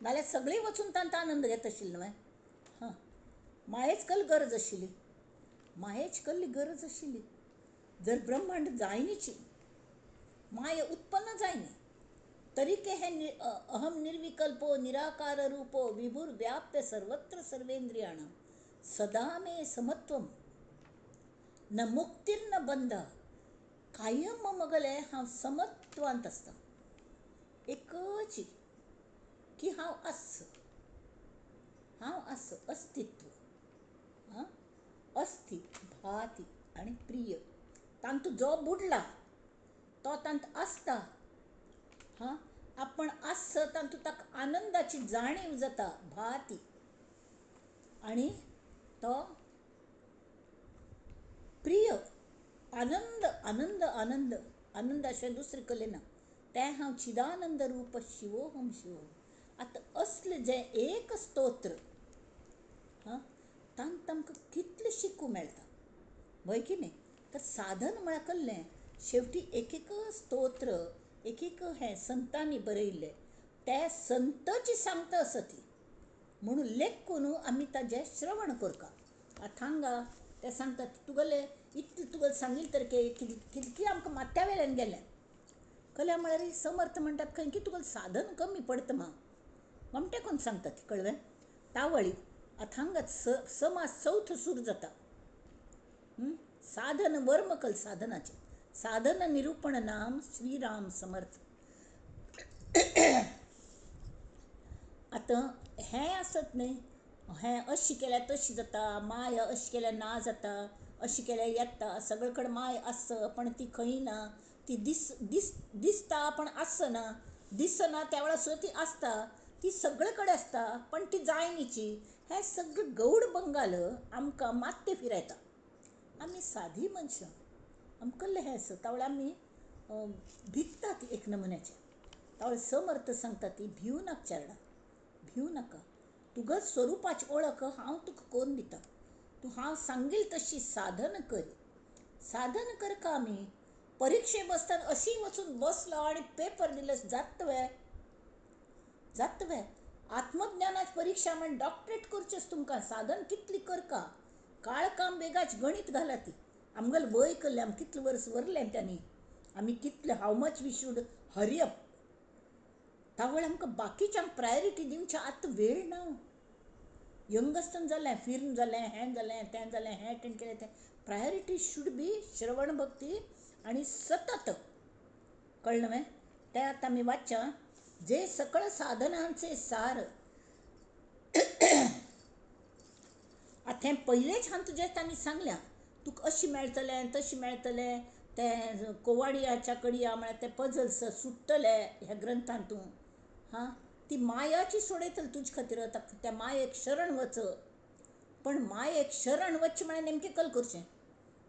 Speaker 2: नाल्यार सगळीं वचून तांकां आनंद घेत आशिल्लें न्हय. हां, मायेच कल गरज आशिल्ली, मायेच कसली गरज आशिल्ली? जर ब्रह्मांड जायनीची, माया उत्पन्न जायनी, तरीके हे अहम निर्विकल्पो निराकार रूपो विभुर व्याप्य सर्वत्र सर्वेंद्रियाणां सदा मे समत्वम न मुक्तीर न बंध. कायम मगले हांव समत्वांत आसता, एकच की हांव आस, हांव आस, अस्तित्व. हां, अस्ति भाती आनी प्रिय तांतू जो बुडला तो तांत आसता. हां, आपण आस तांतू ताका आनंदाची जाणीव जाता, भाती, आनी तो प्रिय आनंद आनंद आनंद आनंद अशें दुसरें कलें ना. तें हांव चिदानंद रूप शिवोहम शिवोहम. आतां असलें जें एक स्तोत्र हां तांकां आमकां कितलें शिकूंक मेळटा, व्हय की न्ही? तर साधन म्हळ्यार कसलें? शेवटी एक एक स्तोत्र, एक एक हें संतांनी बरयल्लें ते संतची सांगता आसा ती, म्हणून लेख करून आमी ताजें श्रवण करता. आतां हांगा ते सांगतात तुगेलें इतलें तुगेलें सांगील तर कितकी आमकां माथ्या वेल्यान गेलें. कल्या म्हळ्यार समर्थ म्हणटात खंय की तुगेलें साधन कमी पडटा मा गोमटें कोन्न सांगतात, कळ्ळें? तावळी आतां हांगा समास चवथो सूर जाता. साधन वर्मकल साधनाचें साधन निरूपण नाम श्रीराम समर्थ. आतां हें आसत न्हय, हें अशें केल्यार तशें जाता, माया अशें केल्यार ना जाता, अशें केल्यार येता, सगळे कडेन माय आसा पण ती खंय ना, ती दिस दिस दिसता पण आसना, दिसना त्या वेळार सुद्दां ती आसता, ती सगळे कडेन आसता पण ती जायनीची. हें सगळें गौड बंगाल आमकां मात्तें फिरायता. आमी सादी मनशां, आमकां हें आसा तावळ आमी भितात एक नमुन्याचें. तावळ समर्थ सांगता ती भिवू नाका चेरडा, भिवू नाका, तुगेल्या स्वरुपाची वळख हांव तुका करून दिता, तूं हांव सांगील तशी साधन कर. साधन करका आमी परिक्षे बसतना अशी वचून बसलो आनी पेपर दिले जाता वे? जाता वे? आत्मज्ञानाची परिक्षा म्हण डॉक्टरेट करचेच तुमकां, साधन कितली करका, काळकाम बेगाच गणीत घाला ती. आमगेलें वय करलें, आमी कितलें वर्स वरलें त्यांनी, आमी कितलें how much we should hurry up. तावळ आमकां बाकीच्यांक प्रायोरिटी दिवच्या आतां वेळ ना. यंग आसतना जालें, फिल्म जालें, हें जालें, तें जालें, हें अटेंड केलें तें. प्रायोरिटी should be श्रवण भक्ती आनी सतत, कळ्ळें न्हय? तें आतां आमी वाचच्या. जे सकळ साधनांचे सार. आतां हें पयलेंच हांवें तुजें तांणी सांगल्या, तुका अशें मेळटलें तशें मेळटलें, तें कोवाडियाच्या कडया म्हळ्यार ते पजल्स सुट्टले ह्या ग्रंथान तूं, हां ती मायाची सोडयतले तुजे खातीर. आतां त्या मायेक शरण वच, पण मायेक शरण वचचें म्हळ्यार नेमकें कल करचें,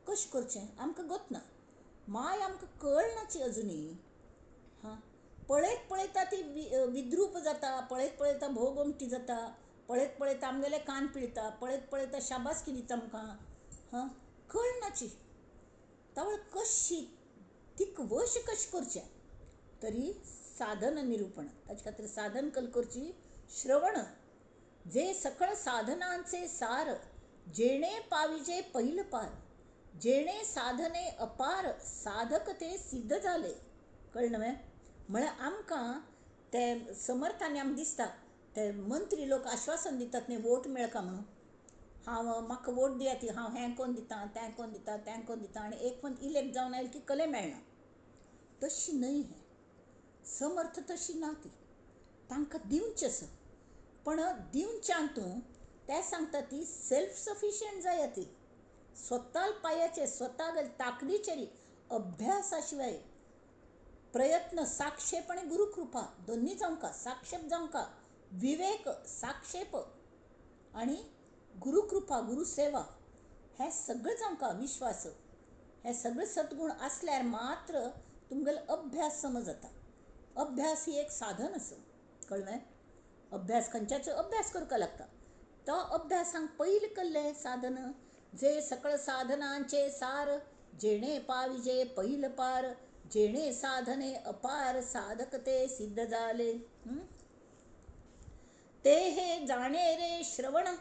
Speaker 2: कशें करचें आमकां गोत ना. माय आमकां कळनाची अजुनूय. हां पळयत पळयता ती विद्रूप जाता, पळयत पळयता भोवगोमटी जाता, पळयत पळयता आमगेले कान पिळटा, पळयत पळयता शाबासकी दिता आमकां. हां कळनाची. तावळ कशी तिका वश कशें करचें? तरी साधन निरूपण, ताचे खातीर साधन कल करची श्रवण. जे सकळ साधनांचे सार, जेणे पाविजे पहिल पार, जेणे साधने अपार, साधक ते सिद्ध जाले. कळ्ळें न्हय? म्हळ्यार आमकां ते समर्थांनी आमकां दिसता ते मंत्री लोक आश्वासन दितात न्ही वोट मेळका म्हणून, हांव म्हाका वोट दियात, हांव हें कोन्न दिता, तें कोन्न दिता, तें कोन्न दिता, आनी एक पण इलेक्ट जावन आयलें की कलें मेळना. तशी न्हय हें समर्थ, तशी ना ती. तांकां दिवचें आसा, पण दिवच्यान तूं ते सांगता ती सेल्फ सफिशियंट जाय ती, स्वता पांयाचेर स्वता ताकदीचेर, अभ्यासा शिवाय प्रयत्न, साक्षेप आनी गुरुकृपा दोन्ही जावंका. साक्षेप जावंका, विवेक, साक्षेप आनी गुरुकृपा, गुरुसेवा, हें सगळें जावंका, विश्वास, हे सगळे सद्गुण आसल्यार मात्र तुमगेलो अभ्यास समज जाता. अभ्यास ही एक साधन आसा, कळ्ळें? अभ्यास खंयच्याचो अभ्यास करपाक लागता. तो अभ्यासांक पयलीं केल्लें साधन, जे सकळ साधनांचे सार, जेणे पाविजे पहिल पार, जेणे साधने अपार, साधक ते सिद्ध जाले. ते हे जाणे रे श्रवण,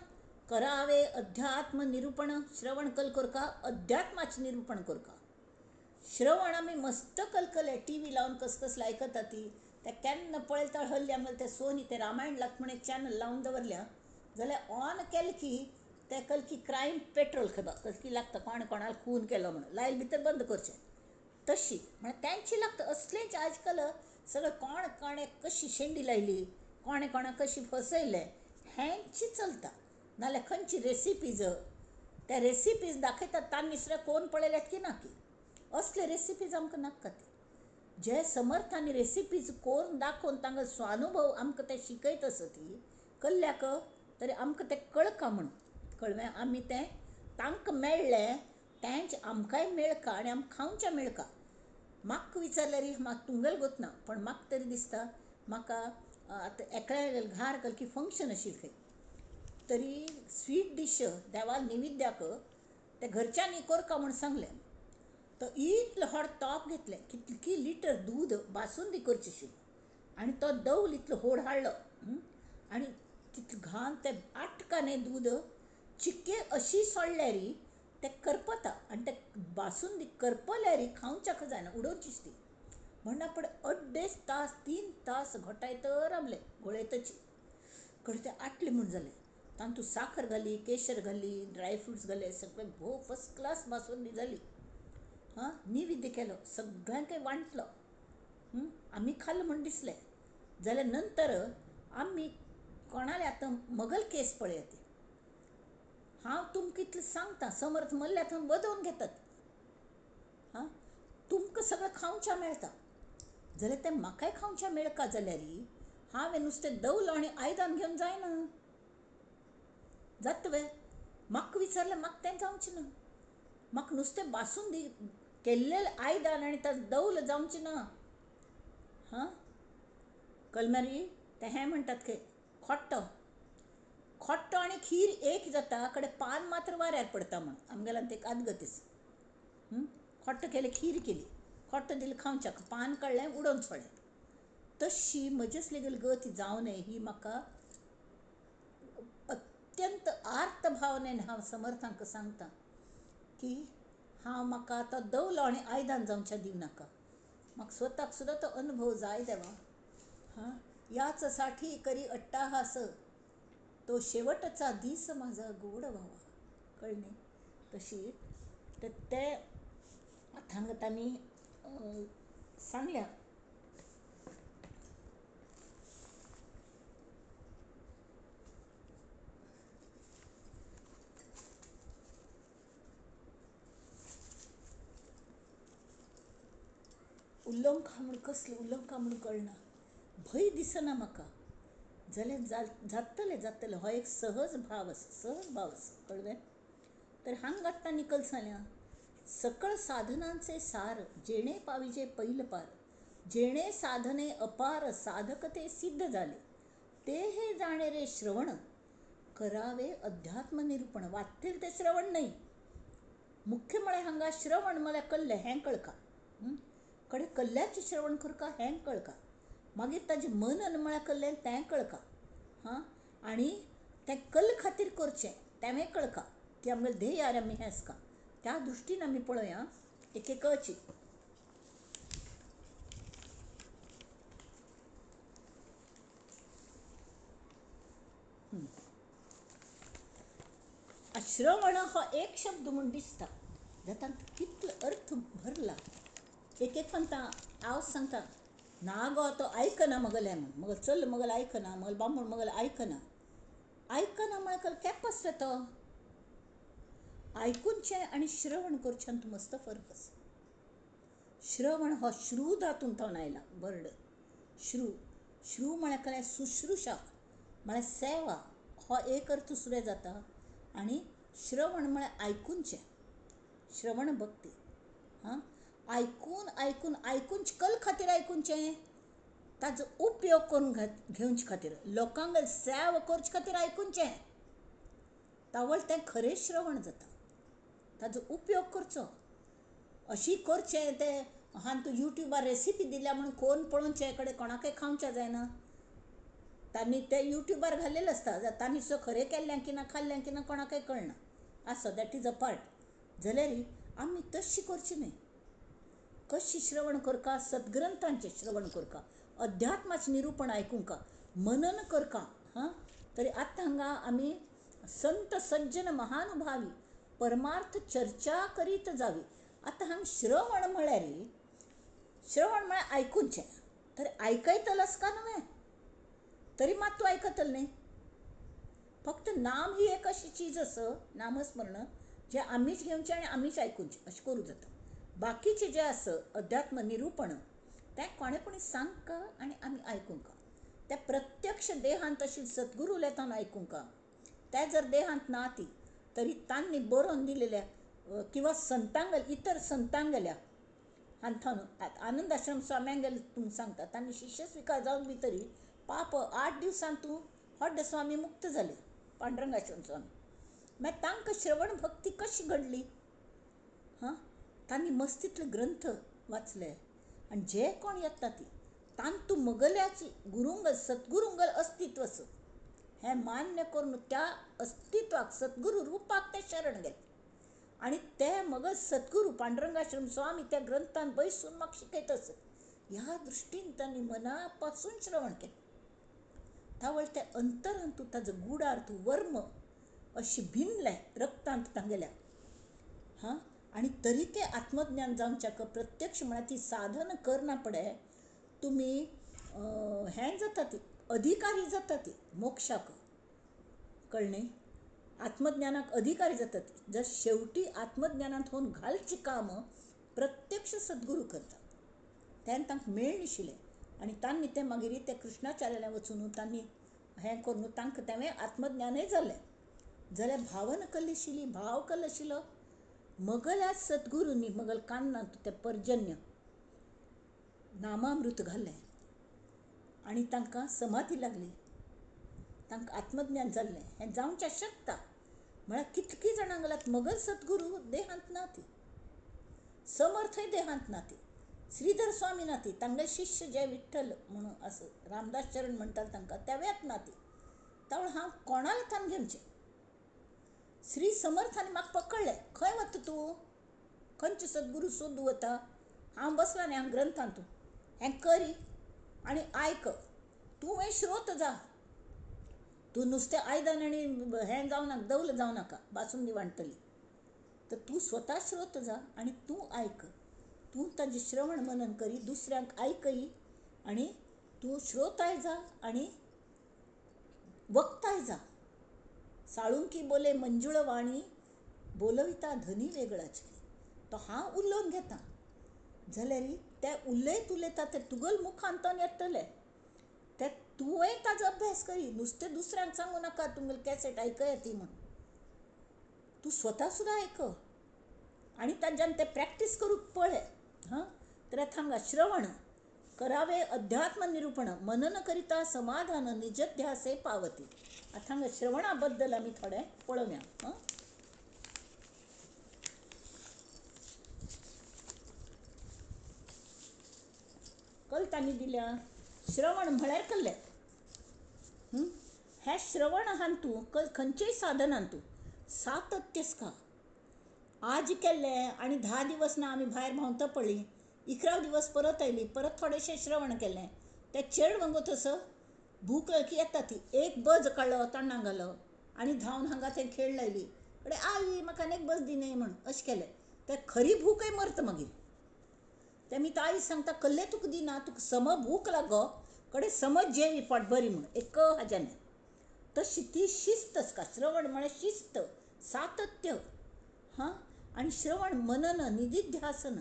Speaker 2: करावे अध्यात्म निरूपण. श्रवण कल करका, अध्यात्माचें निरूपण करका. श्रवण आमी मस्त कलकले टी व्ही लावन कस कसलें आयकता ती, ते केन्ना पळयता हल्ली आमगेलें तें सोनी तें रामायण लागता म्हण एक चॅनल लावन दवरल्या, जाल्यार ऑन केलें की तें कलकी क्रायम पेट्रोल खबर कसली लागता, कोणें कोणाक खून केलो म्हणून लायल भितर बंद करचें तशी म्हळ्यार तेंची लागता. असलेंच आज काल सगळें कोण कोणें कशी शेंडी लायली, कोणें कोणाक कशी फसयलें हेंची चलता. नाल्यार खंयची रेसिपीज, त्या रेसिपीज दाखयतात तांणी सुद्दां कोण पळयल्यात की ना की असले रेसिपीज आमकां नाका. ती जे समर्थांनी रेसिपीज कोण दाखोवन तांकां स्वानुभव आमकां ते शिकयत आसा ती कल्ल्याक तरी आमकां तें कळका म्हणून, कळ्ळें? आमी तें तांकां मेळ्ळें तेंच आमकांय मेळका आनी आमकां खावचें मेळका. म्हाका विचारल्यार म्हाका तुमगेलें गोत ना, पण म्हाका तरी दिसता म्हाका आतां एकल्या घार कलकी फंक्शन आशिल्लें खंय तरी स्वीट डीश देवा निवेद्याक ते घरच्यांनी करका म्हूण सांगलें. तो इतलो व्हड तोप घेतलें, कितकी लिटर दूद बासुंदी करची आशिल्ली आनी तो दवल इतलो व्हड हाडलो आनी तितलें घाम ते आटका न्ही दूद चिक्के अशी सोडल्यार तें करपता आनी तें बासुंदी करपल्यार खावच्याक जायना, उडोवचीच ती. म्हण आपण अड्डेच तास 3 तास घोटायत रावले घोळयतची. कडे तें आटलें म्हूण जालें. तातूंत साखर घाली, केशर घाली, ड्राय फ्रुट्स घाले, सगळें भोव फर्स्ट क्लास बासुंदी जाली. हां, निवेद्य केलो, सगळ्यांकय वांटलो, आमी खाल्लो म्हूण दिसलें. जाल्यार नंतर आमी कोणाले आतां मगल केस पळयात. हांव तुमकां इतलें सांगता, समर्थ मल्ल्या थंय बदोवन घेतात. हां, तुमकां सगळें खावच्या मेळटा जाल्यार तें म्हाकाय खावच्या मेळका जाल्यार हांवें नुस्तें दवलो आनी आयदन घेवन जायना जाता वे. म्हाका विचारलें म्हाका तें जावचें ना. म्हाका नुस्तें बासुंदी केल्लें आयदन आनी ताचो दवल जावचें ना. हां, कलमारी तें हें म्हणटात खंय खोट्टो खोट्टो आनी खीर एक जाता, कडेन पान मात्र वाऱ्यार पडटा म्हूण आमगेल्यान ते आदगत आसा. खोट्टो केलें खीर केली, खोट्टो दिलें खावच्याक, पान काडलें उडोवन सोडलें. तशी म्हजेच लेगीत गत जावं नये ही म्हाका अत्यंत आर्त भावनेन हांव समर्थांक सांगता की हांव म्हाका आतां दवलो आनी आयदन जावच्या दिवं नाका. म्हाका स्वताक सुद्दां तो अनुभव जाय देवा. हां, याच साठी करी अट्टाहास तो शेवटचा दीस माझा गोड व्हावा. कळ्ळें न्ही? तशी तर ते हांगा तांणी सांगल्या. उल्लंखा म्हूण कसलें उल्लंखा म्हूण कळना, भंय दिसना म्हाका जाल्यार जातलें जातलें हो एक सहज भाव आसा, सहज भाव आसा. कळ्ळें? तर हांगा आतां निकल जाल्या सकळ साधनांचे सार जेणे पाविजे पैल पार, जेणे साधने अपार साधक ते सिद्ध झाले, ते हे जाणे रे श्रवण करावे अध्यात्म निरूपण. वाचतील ते श्रवण नाही, मुख्य म्हळ्यार हांगा श्रवण म्हळ्यार कल्लें हें कळका, कडेन कल्ल्याचें श्रवण करका हें कळका, मागीर ताजें मनन म्हळ्यार कल्लें तें कळका. हां, आनी तें कल्ल खातीर करचें तेंय कळका की आमगेलें ध्येयार आमी हें आसका. त्या दृश्टीन आमी पळोवया एक एकाची. श्रवण हो एक शब्द म्हूण दिसता जातांत कितलो अर्थ भरला. एक एक म्हणटा हांव सांगता ना गो तो आयकना मगलें म्हूण, मगल चल मगल आयकना, मगल बामण मगल आयकना. आयकना म्हळ्यार कॅपस तो आयकुचें आनी श्रवण करचें मस्त फरक आसा. श्रवण हो श्रू धातूंतल्यान आयला वर्ड. श्रू श्रू म्हळ्यार काय शुश्रूषा म्हळ्यार सेवा हो एक अर्थ सुद्दां जाता. आनी श्रवण म्हळ्यार आयकुचें, श्रवण भक्ती. हां, आयकून आयकून आयकून कल खातीर आयकुचें, ताजो उपयोग करून घेवचे खातीर, लोकांक सेवा करचे खातीर आयकुचें, तावळ तें खरें श्रवण जाता. ताजो उपयोग करचो. अशी करचें तें हांवें तूं युट्यूबार रेसिपी दिल्या म्हणून कोण पळोवचें कडेन कोणाकय खावचें जायना. तांणी तें युट्यूबार घाल्लेलें आसता, तांणी सुद्दां खरें केल्लें की ना खाल्लें की ना कोणाकय कळना. आसो that is a part. जाल्यार आमी तशी करची न्हय. कशी श्रवण करका? सद्ग्रंथांचें श्रवण करका, अध्यात्माचें निरूपण आयकुंका, मनन करका. हां, तरी आतां हांगा आमी संत सज्जन महानुभावी परमार्थ चर्चा करीत जावी. आतां हांगा श्रवण म्हळ्यार श्रवण म्हळ्यार आयकुचें, तर आयकयतलो आसका न्हय, तरी मात तूं आयकतलो न्ही. फक्त नाम ही एक अशी चीज आसा, नामस्मरण, जें आमीच घेवचें आनी आमीच आयकुचें अशें करूं जाता. बाकीचें जें आसा अध्यात्म निरूपण तें कोणें कोणी सांगका आनी आमी आयकुंका. तें प्रत्यक्ष देहांत तशी सद्गुरू उलयतना आयकुंका. तें जर देहांत ना ती तरी तांणी बरोवन दिलेल्या किंवा संतांगेल्या इतर संतांगेल्या हांथावन आनंद आश्रम स्वाम्यांगेले तुमकां सांगता, तांणी शिष्य स्विकार जावन बी तरी पाप 8 दिवसांत तूं हड्ड स्वामी मुक्त जाले, पांडुरंगाश्रम स्वामी. मागीर तांकां श्रवण भक्ती कशी घडली? हां, तांणी मस्तीतले ग्रंथ वाचले आनी जे कोण येता ती तांतू मगल्याची गुरुंगल सद्गुरुंगल अस्तित्व आसा हें मान्य करून त्या अस्तित्वाक सद्गुरू रुपाक ते शरण गेले आनी ते मग सद्गुरू पांडुरंगाश्रम स्वामी त्या ग्रंथान बैसून म्हाका शिकयत आसत ह्या दृश्टीन तांणी मना पासून श्रवण केलें. तावळ त्या अंतरांत ताजो गुडार्थ वर्म अशी भिनलें रक्तांत तांगेल्या. हां, आनी तरी तें आत्मज्ञान जावच्याक प्रत्यक्ष म्हळ्यार ती साधन करना पडे तुमी हें जाता ती अधिकारी जाता ती मोक्षाक, कळ्ळें? आत्मज्ञानाक अधिकारी जाता ती. जर शेवटी आत्मज्ञानांत होवन घालची काम प्रत्यक्ष सद्गुरू करता. तेन्ना तांकां मेळनाशिल्लें आनी तांणी तें मागीर ते कृष्णाचार्याले वचून तांणी हें करून तांकां तें आत्मज्ञानय जालें. जाल्यार भावन कल्ली भाव कल्ल आशिल्लो मगल्या सद्गुरूंनी मगल कान्नांत तें पर्जन्य नामामृत घाल्लें आनी तांकां समाधी लागली, तांकां आत्मज्ञान जाल्लें. हें जावचें शकता म्हळ्यार कितकी जाणां गेल्यात मगल सद्गुरू देहांत ना ती, समर्थय देहांत ना ती, श्रीधर स्वामी ना ती, तांगेले शिष्य जे विठ्ठल म्हणून आसा रामदास चरण म्हणटाले तांकां तेव्यात ना ती. तावळ हांव कोणाला थान घेवचें? श्री समर्थान म्हाका पकडलें, खंय वता तूं, खंयचे सद्गुरू सोदू वता? हांव बसला न्ही हांव ग्रंथांत, तूं हें करी आनी आयक, तूं श्रोत जा, तूं नुस्तें आयदन आनी हें जावं नाका, दवल जावं नाका, बासुंदी वांट्टली, तर तूं स्वता श्रोत जा आनी तूं आयक, तूं ताजें श्रवण मनन करी दुसऱ्यांक आयकय आनी तूं श्रोताय जा आनी वक्ताय जा. साळुंकी बोले मंजुळ वाणी बोलविता धनी वेगळाची. तो हांव उलोवन घेता जाल्यार ते उलयत उलयता ते तुगल मुखांतल्यान येतले, ते तुवें ताजो अभ्यास करी, नुस्तें दुसऱ्यांक सांगू नाका तुमगेली कॅसेट आयकया ती म्हूण, तूं स्वता सुद्दां आयक आनी ताज्यान ते प्रॅक्टीस करूंक पळय. हां, तर हांगा श्रवण करावे अध्यात्म निरूपण मनन करिता समाधान निजध्यासे पावती. आतां हांगा श्रवणा बद्दल आमी थोडें पळोवया. हां, कल तांणी दिल्या श्रवण म्हळ्यार कल्लें. हें श्रवण हांतू खंयचेय साधन हातूं सातत्यस का आज केल्लें आनी 10 दिवस ना आमी भायर भोंवता पडली, 11 दिवस परत आयली, परत थोडेशें श्रवण केलें, तें चेड वांगो तसो भूक की येता ती एक बज काडलो तोंडाक घालो आनी धांवन हांगा थंय खेळ लायली, कडे आई म्हाका आनी एक बज दिने म्हूण अशें केलें, तें खरी भूकय मरता मागीर. तें मी आई सांगता कल्ले तुका दिना, तुका सम भूक लागो कडे समज जेवी पोट बरी म्हूण एक हाज्यान. तशी ती शिस्त आसता. श्रवण म्हळ्यार शिस्त, सातत्य. हां, आनी श्रवण मनन निधिध्यासन.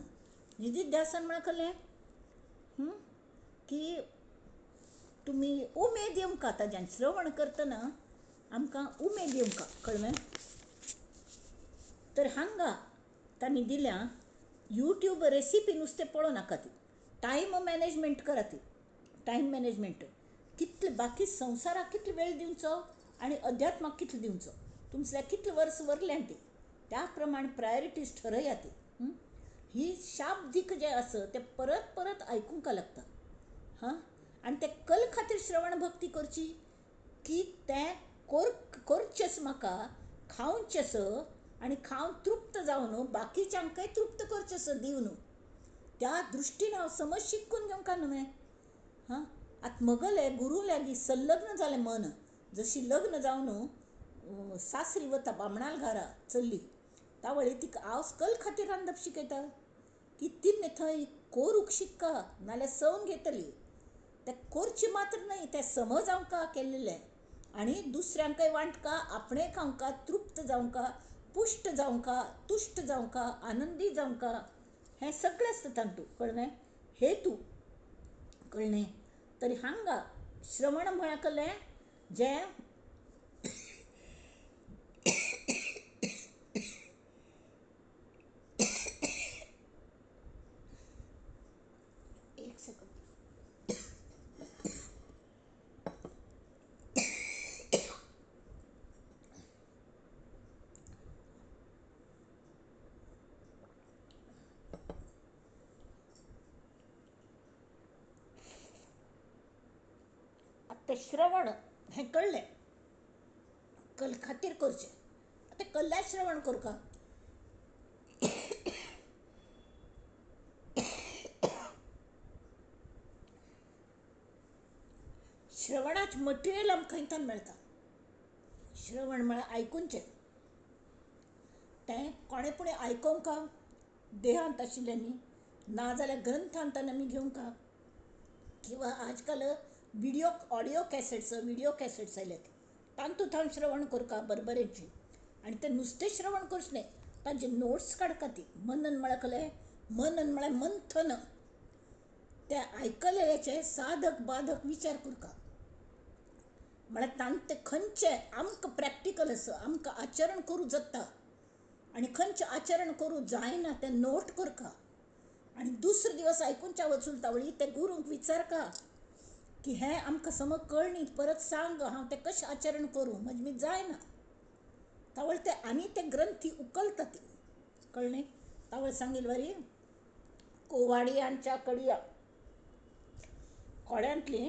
Speaker 2: निधिध्यासन म्हळ्यार कसलें की तुमी उमेद येवंका ताज्यान श्रवण करतना आमकां उमेद येवंका, कळ्ळें? तर हांगा तांणी दिल्या यूट्यूब रेसिपी नुस्तें पळोवं नाका, ती टायम मॅनेजमेंट करा, ती टायम मॅनेजमेंट कितले बाकी संवसाराक कितलो वेळ दिवचो आनी अध्यात्माक कितलो दिवचो, तुमच्या कितले वर्स वरल्यान ती त्या प्रमाणे प्रायोरिटीज ठरया ती. ही शाब्दीक जें आसा तें परत परत आयकूंक लागता. हां, आनी ते कल खातीर श्रवण भक्ती करची की तें करचेंच म्हाका खावचेंच आनी खावन तृप्त जावन बाकीच्यांकय तृप्त करचें दिवन, त्या दृश्टीन हांव समज शिकून घेवंक न्हय. हां, आतां मगले गुरू लागीं संलग्न जालें मन, जशी लग्न जावन सासरी वता बामणाल घरा चल्ली तावळी तिका हांव कल खातीर रांदप शिकयता की तिणे थंय कोरूंक शिक्का नाल्यार सवन घेतली, तें कोरचें मात्र न्हय तें समज आमकां केल्लें आनी दुसऱ्यांकय वांटका, आपणें खावंका, तृप्त जावंका, पुश्ट जावंका, तुश्ट जावंका, आनंदी जावंका, हें सगळें आसता तातूंत, कळ्ळें? हेतू, कळ्ळें? तरी हांगा श्रवण म्हळ्यार कसलें जें एक सेकंड. आतां तें श्रवण हें कळ्ळें, कल खातीर करचें. आतां कल्ल्या श्रवण करका, श्रवणाचें मटिरियल आमकां खंयच्यान मेळटा? श्रवण म्हळ्यार आयकुचें. तें कोणें पूण आयकोंक देहांत आशिल्ल्यांनी, नाजाल्यार ग्रंथांत आमी घेवंक, किंवा आजकाल video audio cassettes video cassettes आयल्यात तातूंत हांव श्रवण करता बरोबरेची. आनी तें नुस्तें श्रवण करचें न्हय, तांचे नोट्स काडटा ती. मनन म्हळ्यार कसलें? मनन म्हळ्यार मंथन. तें आयकलेल्याचें साधक बाधक विचार करता, म्हळ्यार तांचे खंयचें आमकां प्रॅक्टिकल आसा, आमकां आचरण करूं जाता आनी खंयचें आचरण करूं जायना तें नोट करता. आनी दुसरे दिवस आयकुच्या वचून तावळी ते गुरूंक विचारका की हें आमकां समज कळ्ळी, परत सांग हांव तें कशें आचरण करूं, म्हजें मी जायना. तावळ ते आनी ते ग्रंथी उकलता ती. कळ्ळें? तावळ सांगील वरी कोवाडियांच्या कडया कोड्यांतली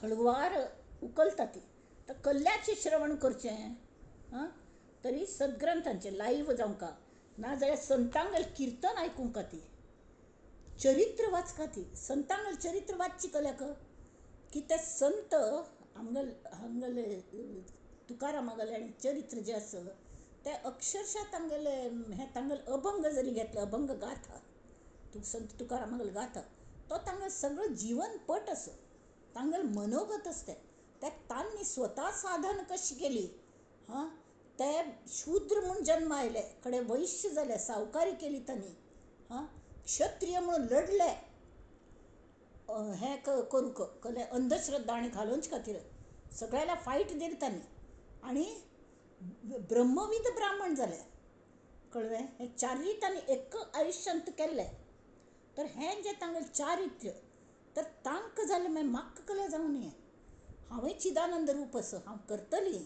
Speaker 2: हळुवार उकलता ती. तर कल्ल्याचें श्रवण करचें आं, तरी सद्ग्रंथांचें लायव्ह जावंका, नाजाल्यार संतांगेलें किर्तन आयकूंक ती, चरित्र वाचका ती. संतांगेलें चरित्र वाचची कल्याक की ते संत आमगेले हांगेले तुकारामागेलें आनी चरित्र जें आसा तें अक्षरशा तांगेलें हें तांगेलें अभंग जरी घेतलें, अभंग गाथा, संत तुकारामागेलो गाथा, तो तांगेलो सगळो जिवनपट आसा, तांगेलें मनोगत आसा तें. तांणी स्वता साधन कशी केली, हां, ते शूद्र म्हूण जन्म आयले कडेन वैश्य जाले, सावकारी केली तांणी, हां, क्षत्रिय म्हणून लढले हें करूंक कसलें अंधश्रद्धा आनी घालोवचे खातीर सगळ्याला फायट दिली तांणी, आनी ब्रह्मविद ब्राह्मण जाले. कळ्ळें? हें चारीय तांणी एक आयुश्यांत केल्लें. तर हें जें तांगेलें चारित्र्य, तर तांकां जालें मागीर म्हाका कलें जावं न्हय, हांवें चिदानंद रूप आसा, हांव करतली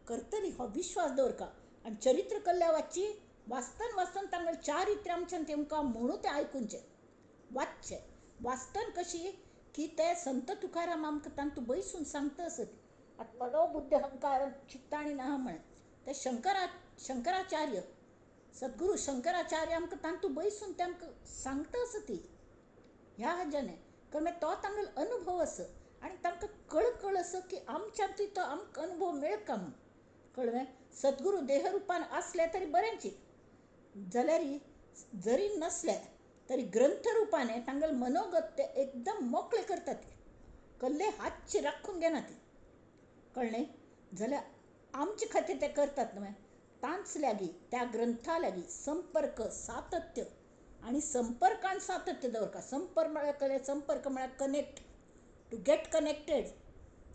Speaker 2: करतली हो विश्वास दवरका. आनी चरित्र कल्ल्या वाचची, वाचतना वाचतना तांगेलें चारित्र्य आमच्यान तेमकां म्हणून तें आयकुचें, वाचचें. वाचतना कशी की ते संत तुकाराम आमकां तांतूं बैसून सांगता आसत, आत्मनो बुद्ध अहंकार चित्ताणी ना म्हळें. ते शंकराचार्य सद्गुरू शंकराचार्य आमकां तांतूं बैसून ते आमकां सांगता आसा ती ह्या हाज्यान. कारण तो तांगेलो अनुभव आसा आनी तांकां कळकळ आसा की आमच्यांतूय तो आमकां अनुभव मेळका म्हूण. कळ्ळें? सद्गुरू देहरूपान आसले तरी बरेंची, जाल्यार जरी नसले तरी ग्रंथरुपान तांगेलें मनोगत ते एकदम मोकळें करतात, कल्ले हातचे राखून घेना ती. कळ्ळें? जाल्यार आमचे खातीर ते करतात न्हय, तांच लागीं त्या ग्रंथा लागीं संपर्क सातत्य, आनी संपर्कान सातत्य दवरता. संपर्क म्हळ्यार कळ्ळें? संपर्क म्हळ्यार कनेक्ट, टू गेट कनेक्टेड.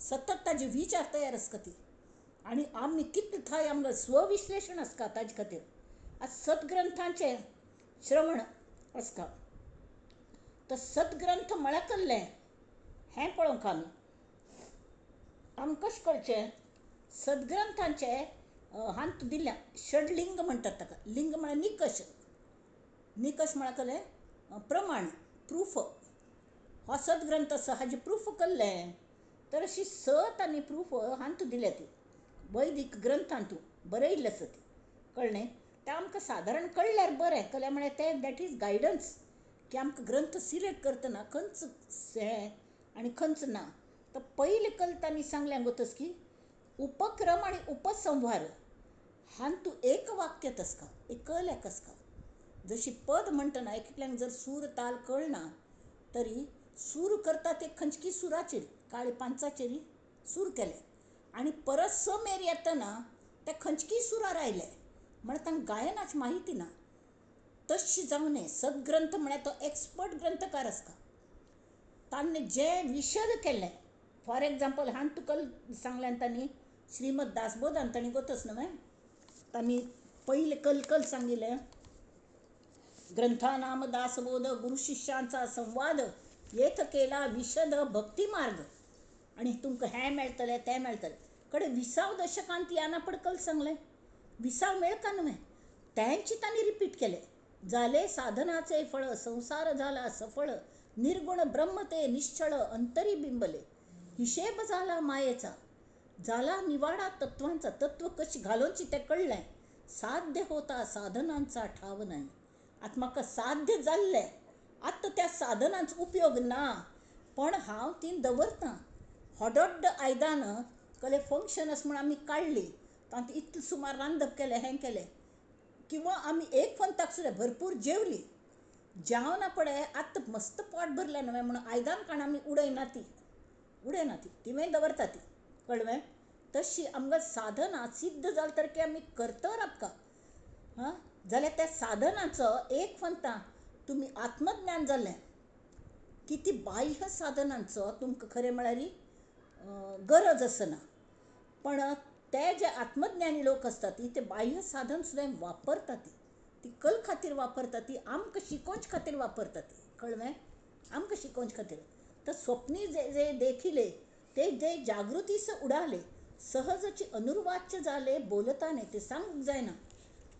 Speaker 2: सतत ताजे विचार तयार आसता ती. आनी आमी कितले थंय आमकां स्वविश्लेशण आसता ताजे खातीर. आतां सद्ग्रंथांचें श्रवण आसता, तर सद्ग्रंथ म्हळ्यार कसलें हें पळोवंक आमी आमकां कशें कळचें? सद्ग्रंथांचें हांत दिल्या षडलिंग म्हणटात ताका. लिंग म्हळ्यार निकश, निकश म्हळ्यार कसलें? प्रमाण, प्रूफ. हो सद्ग्रंथ आसा हाजें प्रूफ कसलें? तर अशी सत आनी प्रूफ हांतू दिल्या ती वैदीक ग्रंथांतू बरयल्लें आसा ती. कळ्ळें? तें आमकां सादारण कळ्ळ्यार बरें. कळ्ळें म्हळ्यार तें that is guidance की आमकां ग्रंथ सिलेक्ट करतना खंयच हें आनी खंयच ना. तर पयलें कल तांणी सांगलें गोतस की उपक्रम आनी उपसंहार हांतू एक वाक्य तसका, एकल्याक आसता. जशी पद म्हणटना एकल्याक जर सूर ताल कळना तरी सूर करता ते खंयची सुराचेर, काळे पांचाचेर सूर केले आनी परत स मेर येतना ते खंयची सुरार आयले म्हळ्यार तांकां गायनाची म्हायती ना. तशी जावं नये. सद्ग्रंथ म्हळ्यार तो एक्सपर्ट ग्रंथकार आसता, तांणी जे विशद केल्लें. फॉर एग्जाम्पल हांवें तुका सांगलें तांणी श्रीमद दासबोधान तांणी गोतस न्हय, तांणी पयलें कलकल सांगिल्लें, ग्रंथानाम दासबोध गुरु शिष्यांचा संवाद येथ केला विशद भक्ती मार्ग. आनी तुमकां हें मेळटलें तें मेळटलें. कडेन विसाव दशकांत याना पडकल सांगलें, विसाव मेळका न्हय, तेंची तांणी रिपीट केलें. जाले साधनाचे फळ संसार झाला सफळ निर्गुण ब्रह्म ते निश्चळ अंतरी बिंबले. हिशेब जाला मायेचा, जाला निवाडा तत्वांचा. तत्व कशी घालोवची तें कळ्ळें. साध्य होता साधनांचा ठाव नाही. आतां म्हाका साध्य जाल्लें, आतां त्या साधनांचो उपयोग ना, पण हांव ती दवरतां. होडोड्ड आयदन कहलें फंक्शन आसा म्हूण आमी काडली, तातूंत इतलें सुमार रांदप केलें, हें केलें, किंवां आमी एक पंथाक सुद्दां भरपूर जेवली. जेवना पळय आतां मस्त पोट भरलें न्हय म्हणून आयदन काण आमी उडयना ती, उडयना ती, तिवें दवरता ती. कळ्ळें? तशी आमकां साधना सिद्ध जाल तर की आमी करतर आमकां हां जाल्यार त्या साधनाचो एक पंथा तुमी आत्मज्ञान जालें की ती बाह्य साधनांचो तुमकां खरें म्हळ्यार गरज आसना. पण ते जे आत्मज्ञानी लोक आसतात ती ते बाह्य साधन सुद्दां वापरतात, ती ती कल खातीर वापरतात, ती आमकां शिकोवचे खातीर वापरतात. कळ्ळें? आमकां शिकोवचे खातीर. तर स्वप्नी जे जे देखिले ते जे जागृतीस उडाले, सहजची अनुर्वाच्य जाले बोलताने, ते सांगूंक जायना.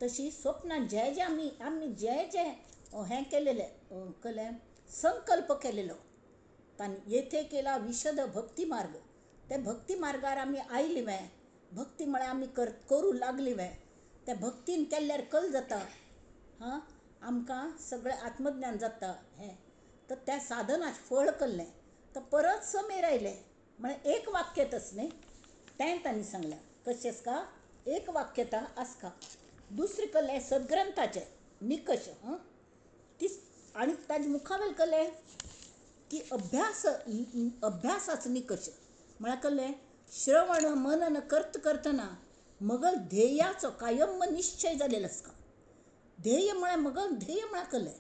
Speaker 2: तशी स्वप्नान जे जे आमी आमी जे जे हें केलेलें कलें संकल्प केलेलो तांणी येथे केला विशद भक्ती मार्ग. ते भक्ती मार्गार आमी आयली वे, भक्ती म्हळ्यार आमी करूं लागली वे, त्या भक्तीन केल्यार कल जाता, हां आमकां सगळें आत्मज्ञान जाता. हें तर त्या साधनाचें फळ कल्लें तर परत समेर आयलें. म्हळ्यार एक वाक्यतच न्ही तें तांणी सांगलें. कशें आसका एक वाक्यता आसका. दुसरें कल्लें सद्ग्रंथाचें निकश. हां ती आनी ताजे मुखावेल कल्लें की अभ्यास, अभ्यासाचो निकश. म्हळ्यार कल्लें श्रवण मनन करत करतना मगल ध्येयाचो कायम निश्चय जालेलो आसता. ध्येय म्हळ्यार मगल ध्येय म्हळ्यार कल्लें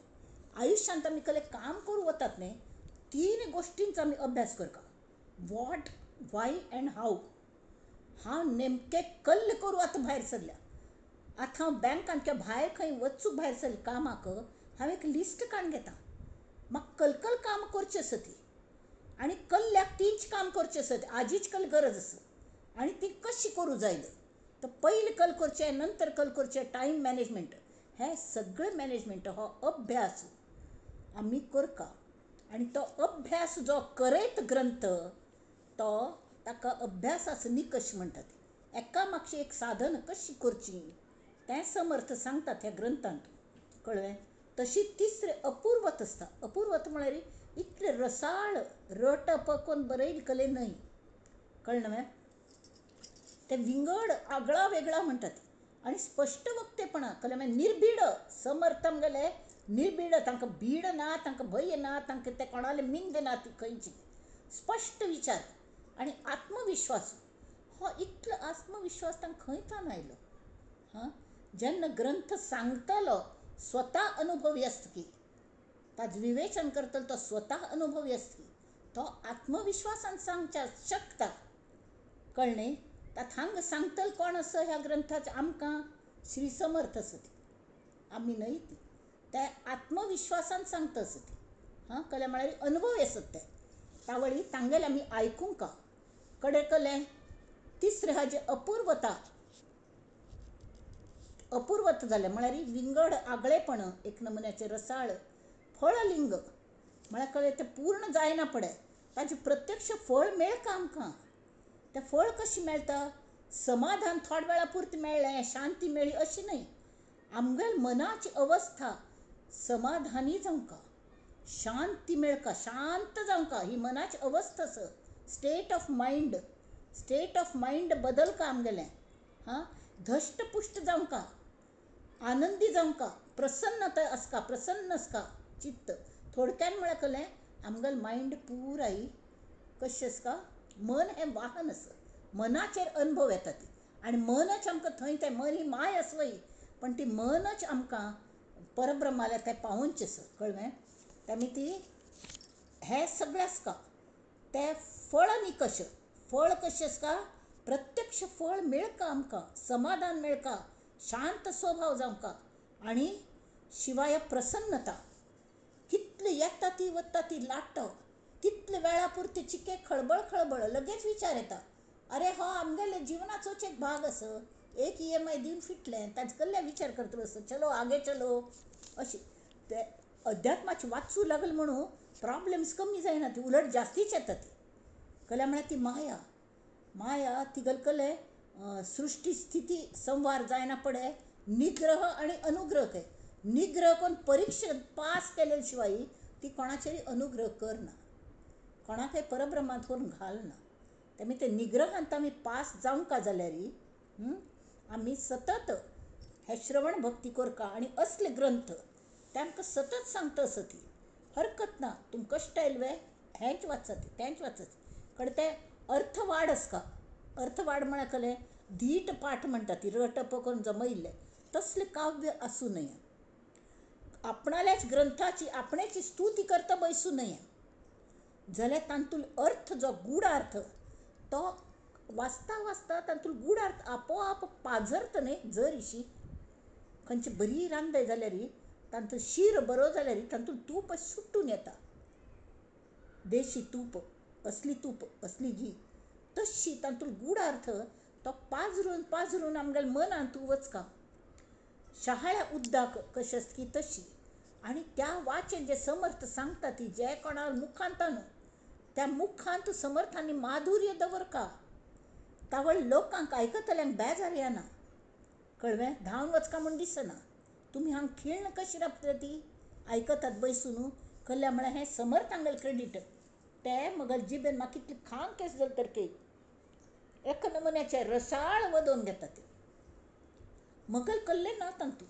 Speaker 2: आयुश्यांत आमी कल्लें काम करूं वतात न्ही, तीन गोश्टींचो आमी अभ्यास करता. What, why and how. हांव नेमकें कल्ल करूं आतां भायर सरल्या, आतां हांव बँकान किंवा भायर खंय वचूंक भायर सरलें कामाक, हांव एक लिस्ट काडून घेता. म्हाका कलकल काम करचें आसा ती, आनी कल्ल्याक तींच काम करचें आसा, आजीच कल गरज आसा, आनी ती कशी करूं जाय. तर पयलीं कल करचें, नंतर कल करचें, टायम मॅनेजमेंट, हें सगळें मॅनेजमेंट हो अभ्यास आमी करता. आनी तो अभ्यास जो करयत ग्रंथ तो ताका अभ्यासाचो निकश म्हणटात. एका मागशी एक साधन कशी करची तें समर्थ सांगतात ह्या ग्रंथांत. कळ्ळें? तशी तिसरें अपूर्वत आसता. अपूर्वत म्हळ्यार इतलें रसाळ रटप कोण बरयल कले न्हय. कळ्ळें न्हय? ते विंगड आगळा वेगळा म्हणटात. आनी स्पश्ट वक्तेपणा कले मागीर निर्भीड समर्थ आमगेले निर्भीड, तांकां भीड ना, तांकां भंय ना, तांकां ते कोणाले मिंद ना ती खंयची. स्पश्ट विचार आनी आत्मविश्वास. हो इतलो आत्मविश्वास तांकां खंय तान आयलो? हां, जेन्ना ग्रंथ सांगतलो स्वता अनुभवी आसता की, ताजें विवेचन करतलो तो स्वता अनुभवी आसता की, तो आत्मविश्वासान सांगच्या शकता. कळ्ळें? हांगा सांगतलो कोण आसा ह्या ग्रंथाचें आमकां? श्री समर्थ आसा ती, आमी न्हय ती. ते आत्मविश्वासान सांगता आसा ती. हां, कळ्ळें? म्हळ्यार अनुभव आसत ते तावळी तांगेले आमी आयकूंक कडेन कलें. तिसरें हाजें अपूर्वता. अपूर्वत जालें म्हळ्यार विंगड आगळेपण, एक नमुन्याचें रसाळ फळलिंग म्हळ्यार कळ्ळें तें पूर्ण जायना पडे, ताजें प्रत्यक्ष फळ मेळका आमकां. तें फळ कशें मेळटा? समाधान थोड्या वेळा पुरतें मेळ्ळें, शांती मेळ्ळी अशी न्हय. आमगेल मनाची अवस्था समाधानी जावंका, शांती मेळका, शांत जावंका, ही मनाची अवस्था आसा. State of mind, state of mind बदलका आमगेलें. हां, धश्टपुश्ट जावंका, आनंदी जावंका, प्रसन्नता आसका, प्रसन्न आसका चित्त. थोडक्यान म्हळ्यार कलें आमगेलें मायंड पुराय कशें आसका? मन हें वाहन आसा, मनाचेर अनुभव येता ती, आनी मनच आमकां थंय तें मन ही माय आसा वय, पण ती मनच आमकां परब्रह्माल्या तें पावोवचें आसा. कळ्ळें? आमी ती हें सगळें आसता तें फळ निकश. फळ कशें आसता? प्रत्यक्ष फळ मेळका आमकां, समाधान मेळका, शांत स्वभाव जावंका, आनी शिवाय प्रसन्नता. कितली येता ती वता ती लाट, कितले वेळा पुरती चिके खळबळ खळबळ, लगेच विचार येता, अरे हो आमगेले जिवनाचोच एक भाग आसा, एक EMI दिवन फिटलें, ताजे कडल्यान विचार करतलो आसा, चलो आगे चलो अशी. ते अध्यात्माचें वाचूं लागलें म्हणून प्रॉब्लेम्स कमी जायना ती, उलट जास्तीच येता ती. कल्या म्हळ्यार ती माया, माया ती कले सृष्टी स्थिती संवार जायना पडे निग्रह आनी अनुग्रह के निग्रह कोण परिक्षेत पास केले शिवाय ती कोणाचेर अनुग्रह करना, कोणाकय परब्रह्मांत व्हरून घालना. तेमी ते निग्रहांत आमी पास जावंक जाल्यार आमी सतत हे श्रवण भक्ती करका आनी असले ग्रंथ ते आमकां सतत सांगता आसा ती. हरकत ना, तुमकां कश्ट आयले हेंच वाचात तेंच वाचात, कारण ते अर्थवाड आसता. अर्थवाड म्हळ्यार कलें धीट पाठ म्हणटा ती रटप करून जमयिल्लें तसलें काव्य आसूं नये. आपणाल्याच ग्रंथाची आपणेची स्तुती करता बैसूं नये, जाल्यार तातूंत अर्थ जो गूढार्थ तो वाचता वाचता तातूंत गूढार्थ आपोआप पाजरता न्ही. जर इशी खंयची बरी रांदय जाल्यार तातूंत शीर बरो जाल्यार तातूंत तूप सुटून येता, देशी तूप, असली तूप, असली घी, तशी तातूंत गूढार्थ तो पाजरून पाजरून आमगेल्या मनांत वचका शहाळ्या उद्दाक कशें आसता की तशी. आनी त्या वाचेन जे समर्थ सांगता ती जे कोणा मुखांत न्हू त्या मुखांत समर्थांनी माधुर्य दवरका, तावळ लोकांक आयकतल्यांक बेजार येना, कळ्ळें? धांवन वचका म्हूण दिसना. तुमी हांगा खिण कशी राबतली ती आयकतात बैसून कल्ल्या म्हळ्यार हें समर्थांगेलें क्रेडीट. ते मगल जिबेन म्हाका कितली खांक केस जाली तर की एका नमुन्याचे रसाळ वदोवन घेता ते मगल कल्लें ना तांतूत.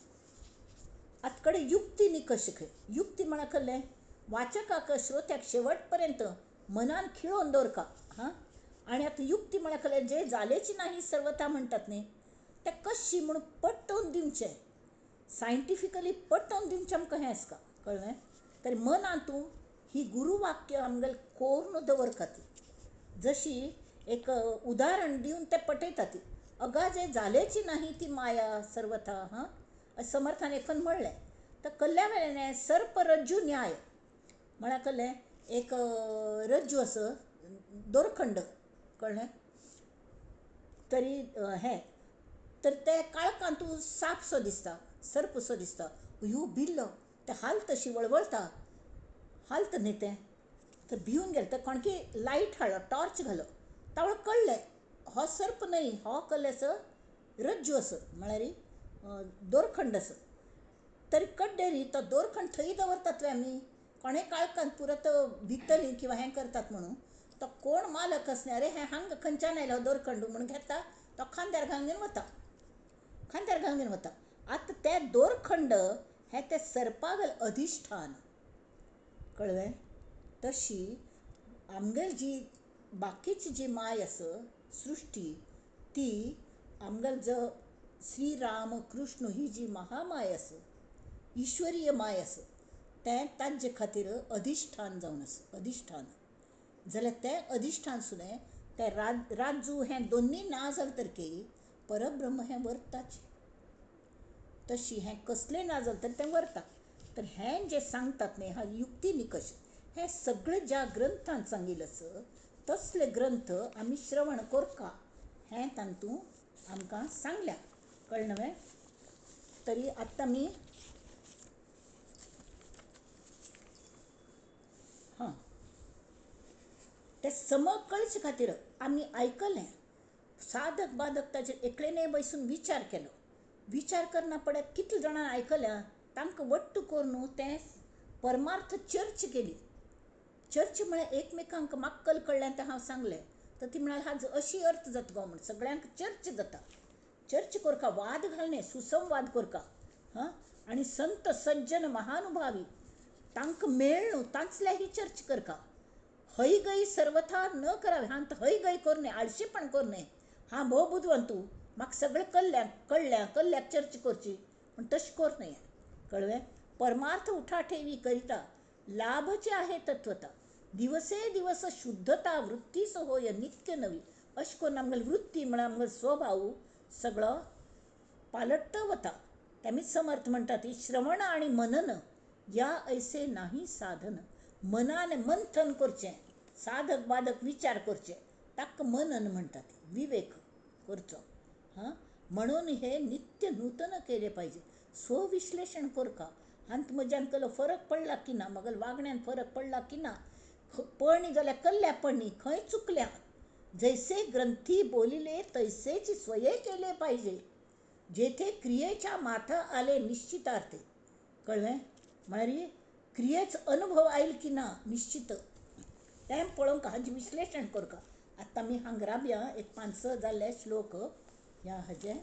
Speaker 2: आतां कडेन युक्ती निकश खंय, युक्ती म्हळ्यार कल्लें वाचकाक श्रोत्याक शेवट पर्यंत मनान खिळोवन दवरका. हां, आनी आतां युक्ती म्हळ्यार कल्लें जे जालेची ना ही सर्वता म्हणटात न्ही ते कशी म्हूण पटोवन दिवचें, सायंटिफिकली पटोवन दिवचें आमकां हें आसता, कळ्ळें? तरी मनांतू ही गुरुवाक्य आमगेलें कोरून दवरका ती, जशी एक उदाहरण दिवन ते पटयता ती. अगा जे जालेची नाही ती माया सर्वथा. हां, समर्थान एकन म्हणलें तर कल्ल्या वेल्यान सर्परज्जू न्याय म्हळ्यार कल्लें एक रज्जू आसा दोरखंड, कळ्ळें? तरी हें तर ते काळखांतू सापसो दिसता, सर्पसो दिसता, ह्यो बिल्लो ते हालत अशी वळवळता, हालत न्ही तें, तर भिवन गेलें. तर कोणकी लायट हाडलो, टॉर्च घालो, तावळ कळ्ळें हो सर्प न्हय, हो कल्ले आसा रज्जू आसा, म्हळ्यार दोरखंड आसा. तरी कड्डेरी तो दोरखंड थंय दवरतात आमी, कोणें काळखांत पुरत भितरली किंवा हें करतात म्हणून तो कोण मालक आसना, अरे हें हांगा खंयच्यान आयलो दोरखंड म्हूण घेता, तो खांद्यार घालून घेवन वता, खांद्यार घालून घेवन वता. आतां तें दोरखंड हें तें सर्पागल अधिश्ठान, कळ्ळें? तशी आमगेली जी बाकीची जी माय आसा सृश्टी ती आमगेल जो श्री राम कृष्ण ही जी महामाय आसा, ईश्वरीय माय आसा, तें तांचे खातीर अधिश्ठान जावन आसा. अधिश्ठान जाल्यार तें अधिश्ठान सुद्दां तें राजू हें दोनूय ना जालें तर की परब्रह्म हें व्हरताच. तशी हें कसलें ना जालें तर तें व्हरता. तर हें जें सांगतात न्ही हा युक्ती निकश हें सगळें ज्या ग्रंथान सांगिल्लें आसा तसले ग्रंथ आमी श्रवण करका हें तातूंत आमकां सांगल्या, कळ्ळें न्हय? तरी आतां आमी हां तें समकळचे खातीर आमी आयकलें, साधक बाधक ताचेर एकलेने बसून विचार केलो. विचार करना पडे कितले जाणां आयकल्या तांकां वट्ट करून तें परमार्थ चर्च केली. चर्च म्हळ्यार एकमेकांक माक्कल कळ्ळें तें हांव सांगलें तर ती म्हणाली हाजो अशी अर्थ जाता गो म्हूण सगळ्यांक चर्च जाता. चर्च करका, वाद घालने, सुसंवाद करका. हां, आनी संत सज्जन महानुभावी तांकां मेळ्ळू तांचल्या ही चर्च करका. हय गई सर्वथा न करावे, हां हय गई करूं नये, आळशीपण करूं नये. हां भोव बुदवंत तूं, म्हाका सगळें कल्ल्याक कळ्ळ्या, कल्ल्याक चर्च करची पूण तशें करूं नये, कळ्ळें? परमार्थ उठाठेवी करिता लाभचे आहे तत्वता, दिवसे दिवस शुद्धता वृत्तीस होय नित्य नवी. अशें करून आमगेली वृत्ती म्हळ्यार आमगेलो स्वभाव सगळो पालटत वता. तेमीच समर्थ म्हणटा ती श्रवण आनी मनन या ऐसे नाही साधन. मनान मंथन करचें, साधक बाधक विचार करचे, ताका मनन म्हणटात, विवेक करचो. हां, म्हणून हे नित्य नूतन केले पाहिजे. स्वविश्लेषण करका, हांत म्हज्यान केलो फरक पडला की ना, मगल वागण्यान फरक पडला की ना, पळणी जाल्यार कल्ल्या पळणी खंय चुकल्या, जैसे ग्रंथी बोलिले तैसेच स्वये केले पाहिजे, जेथे क्रियेच्या माथा आले निश्चितार्थे. कळ्ळें? म्हळ्यार क्रियेच अनुभव आयल की ना निश्चित तें पळोवंक हाजें विश्लेशण करका. आतां आमी हांगा राबया एक 5-6 जाल्ले श्लोक ह्या हाजे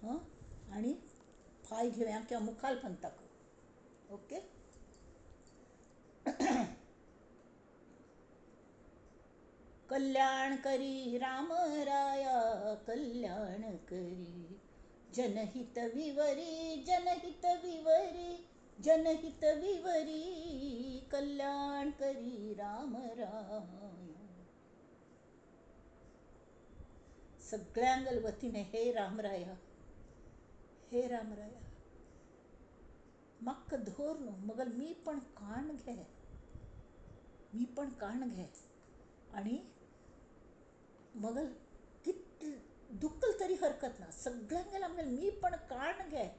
Speaker 2: आनी फाय घेवया किंवा मुखाल पंथाक. ओके. कल्याण करी राम राया कल्याण करी, जनहित विवरी जनहित विवरी जनहित विवरी, कल्याण करी राम राया. सगळ्यांगल वतीने हे रामराया, हे रामराया म्हाका धर न्हू, मगल मी पण काण घे, मी पण काण घे. आनी मगल कितले दुखल तरी हरकत ना, सगळ्यांगेल आमगेल मी पण काण घे.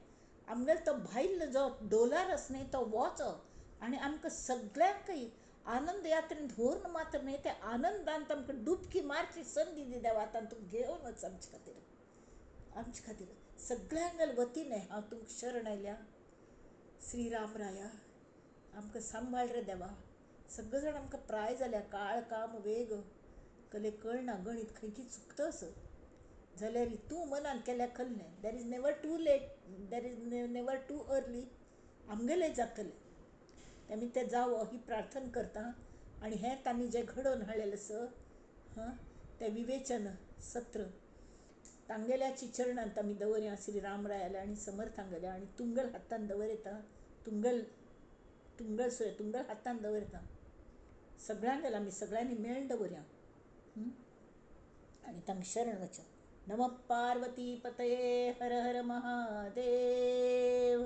Speaker 2: आमगेल तो भायलो जो डोलार आसा न्ही तो वचो आनी आमकां सगळ्यांकय आनंद यात्रेन धरून मात्र न्ही त्या आनंदान आमकां डुबकी मारची संदी दी देवा, आतां तूं घेवन वच आमचे खातीर, आमचे खातीर. सगळ्यांगेल वतीने हांव तुमकां शरण आयल्या. श्री रामराया आमकां सांबाळ रे देवा. सगळे जाण आमकां प्राय जाल्या, काळ काम वेग कले कळना, गणीत खंयची चुकता असो जाल्यार तूं मनान केल्यार कल्लें. There is never too late, there is never too early. आमगेलें जातलें आमी तें जावो ही प्रार्थना करता. आनी हें तांणी जें घडोवन हाडलेलें आसा हां तें विवेचन सत्र तांगेल्याची चरणांत आमी दवरया श्री रामरायाल्या आनी समर्थांगेल्या, आनी तुंगल हातान दवरता, तुंगल तुंगल सोय तुंगल हातान दवरता. सगळ्यांगेल्या आमी सगळ्यांनी मेळ दवरया आनी तांकां शरण वचया. नमः पार्वती पतये, हर हर महादेव.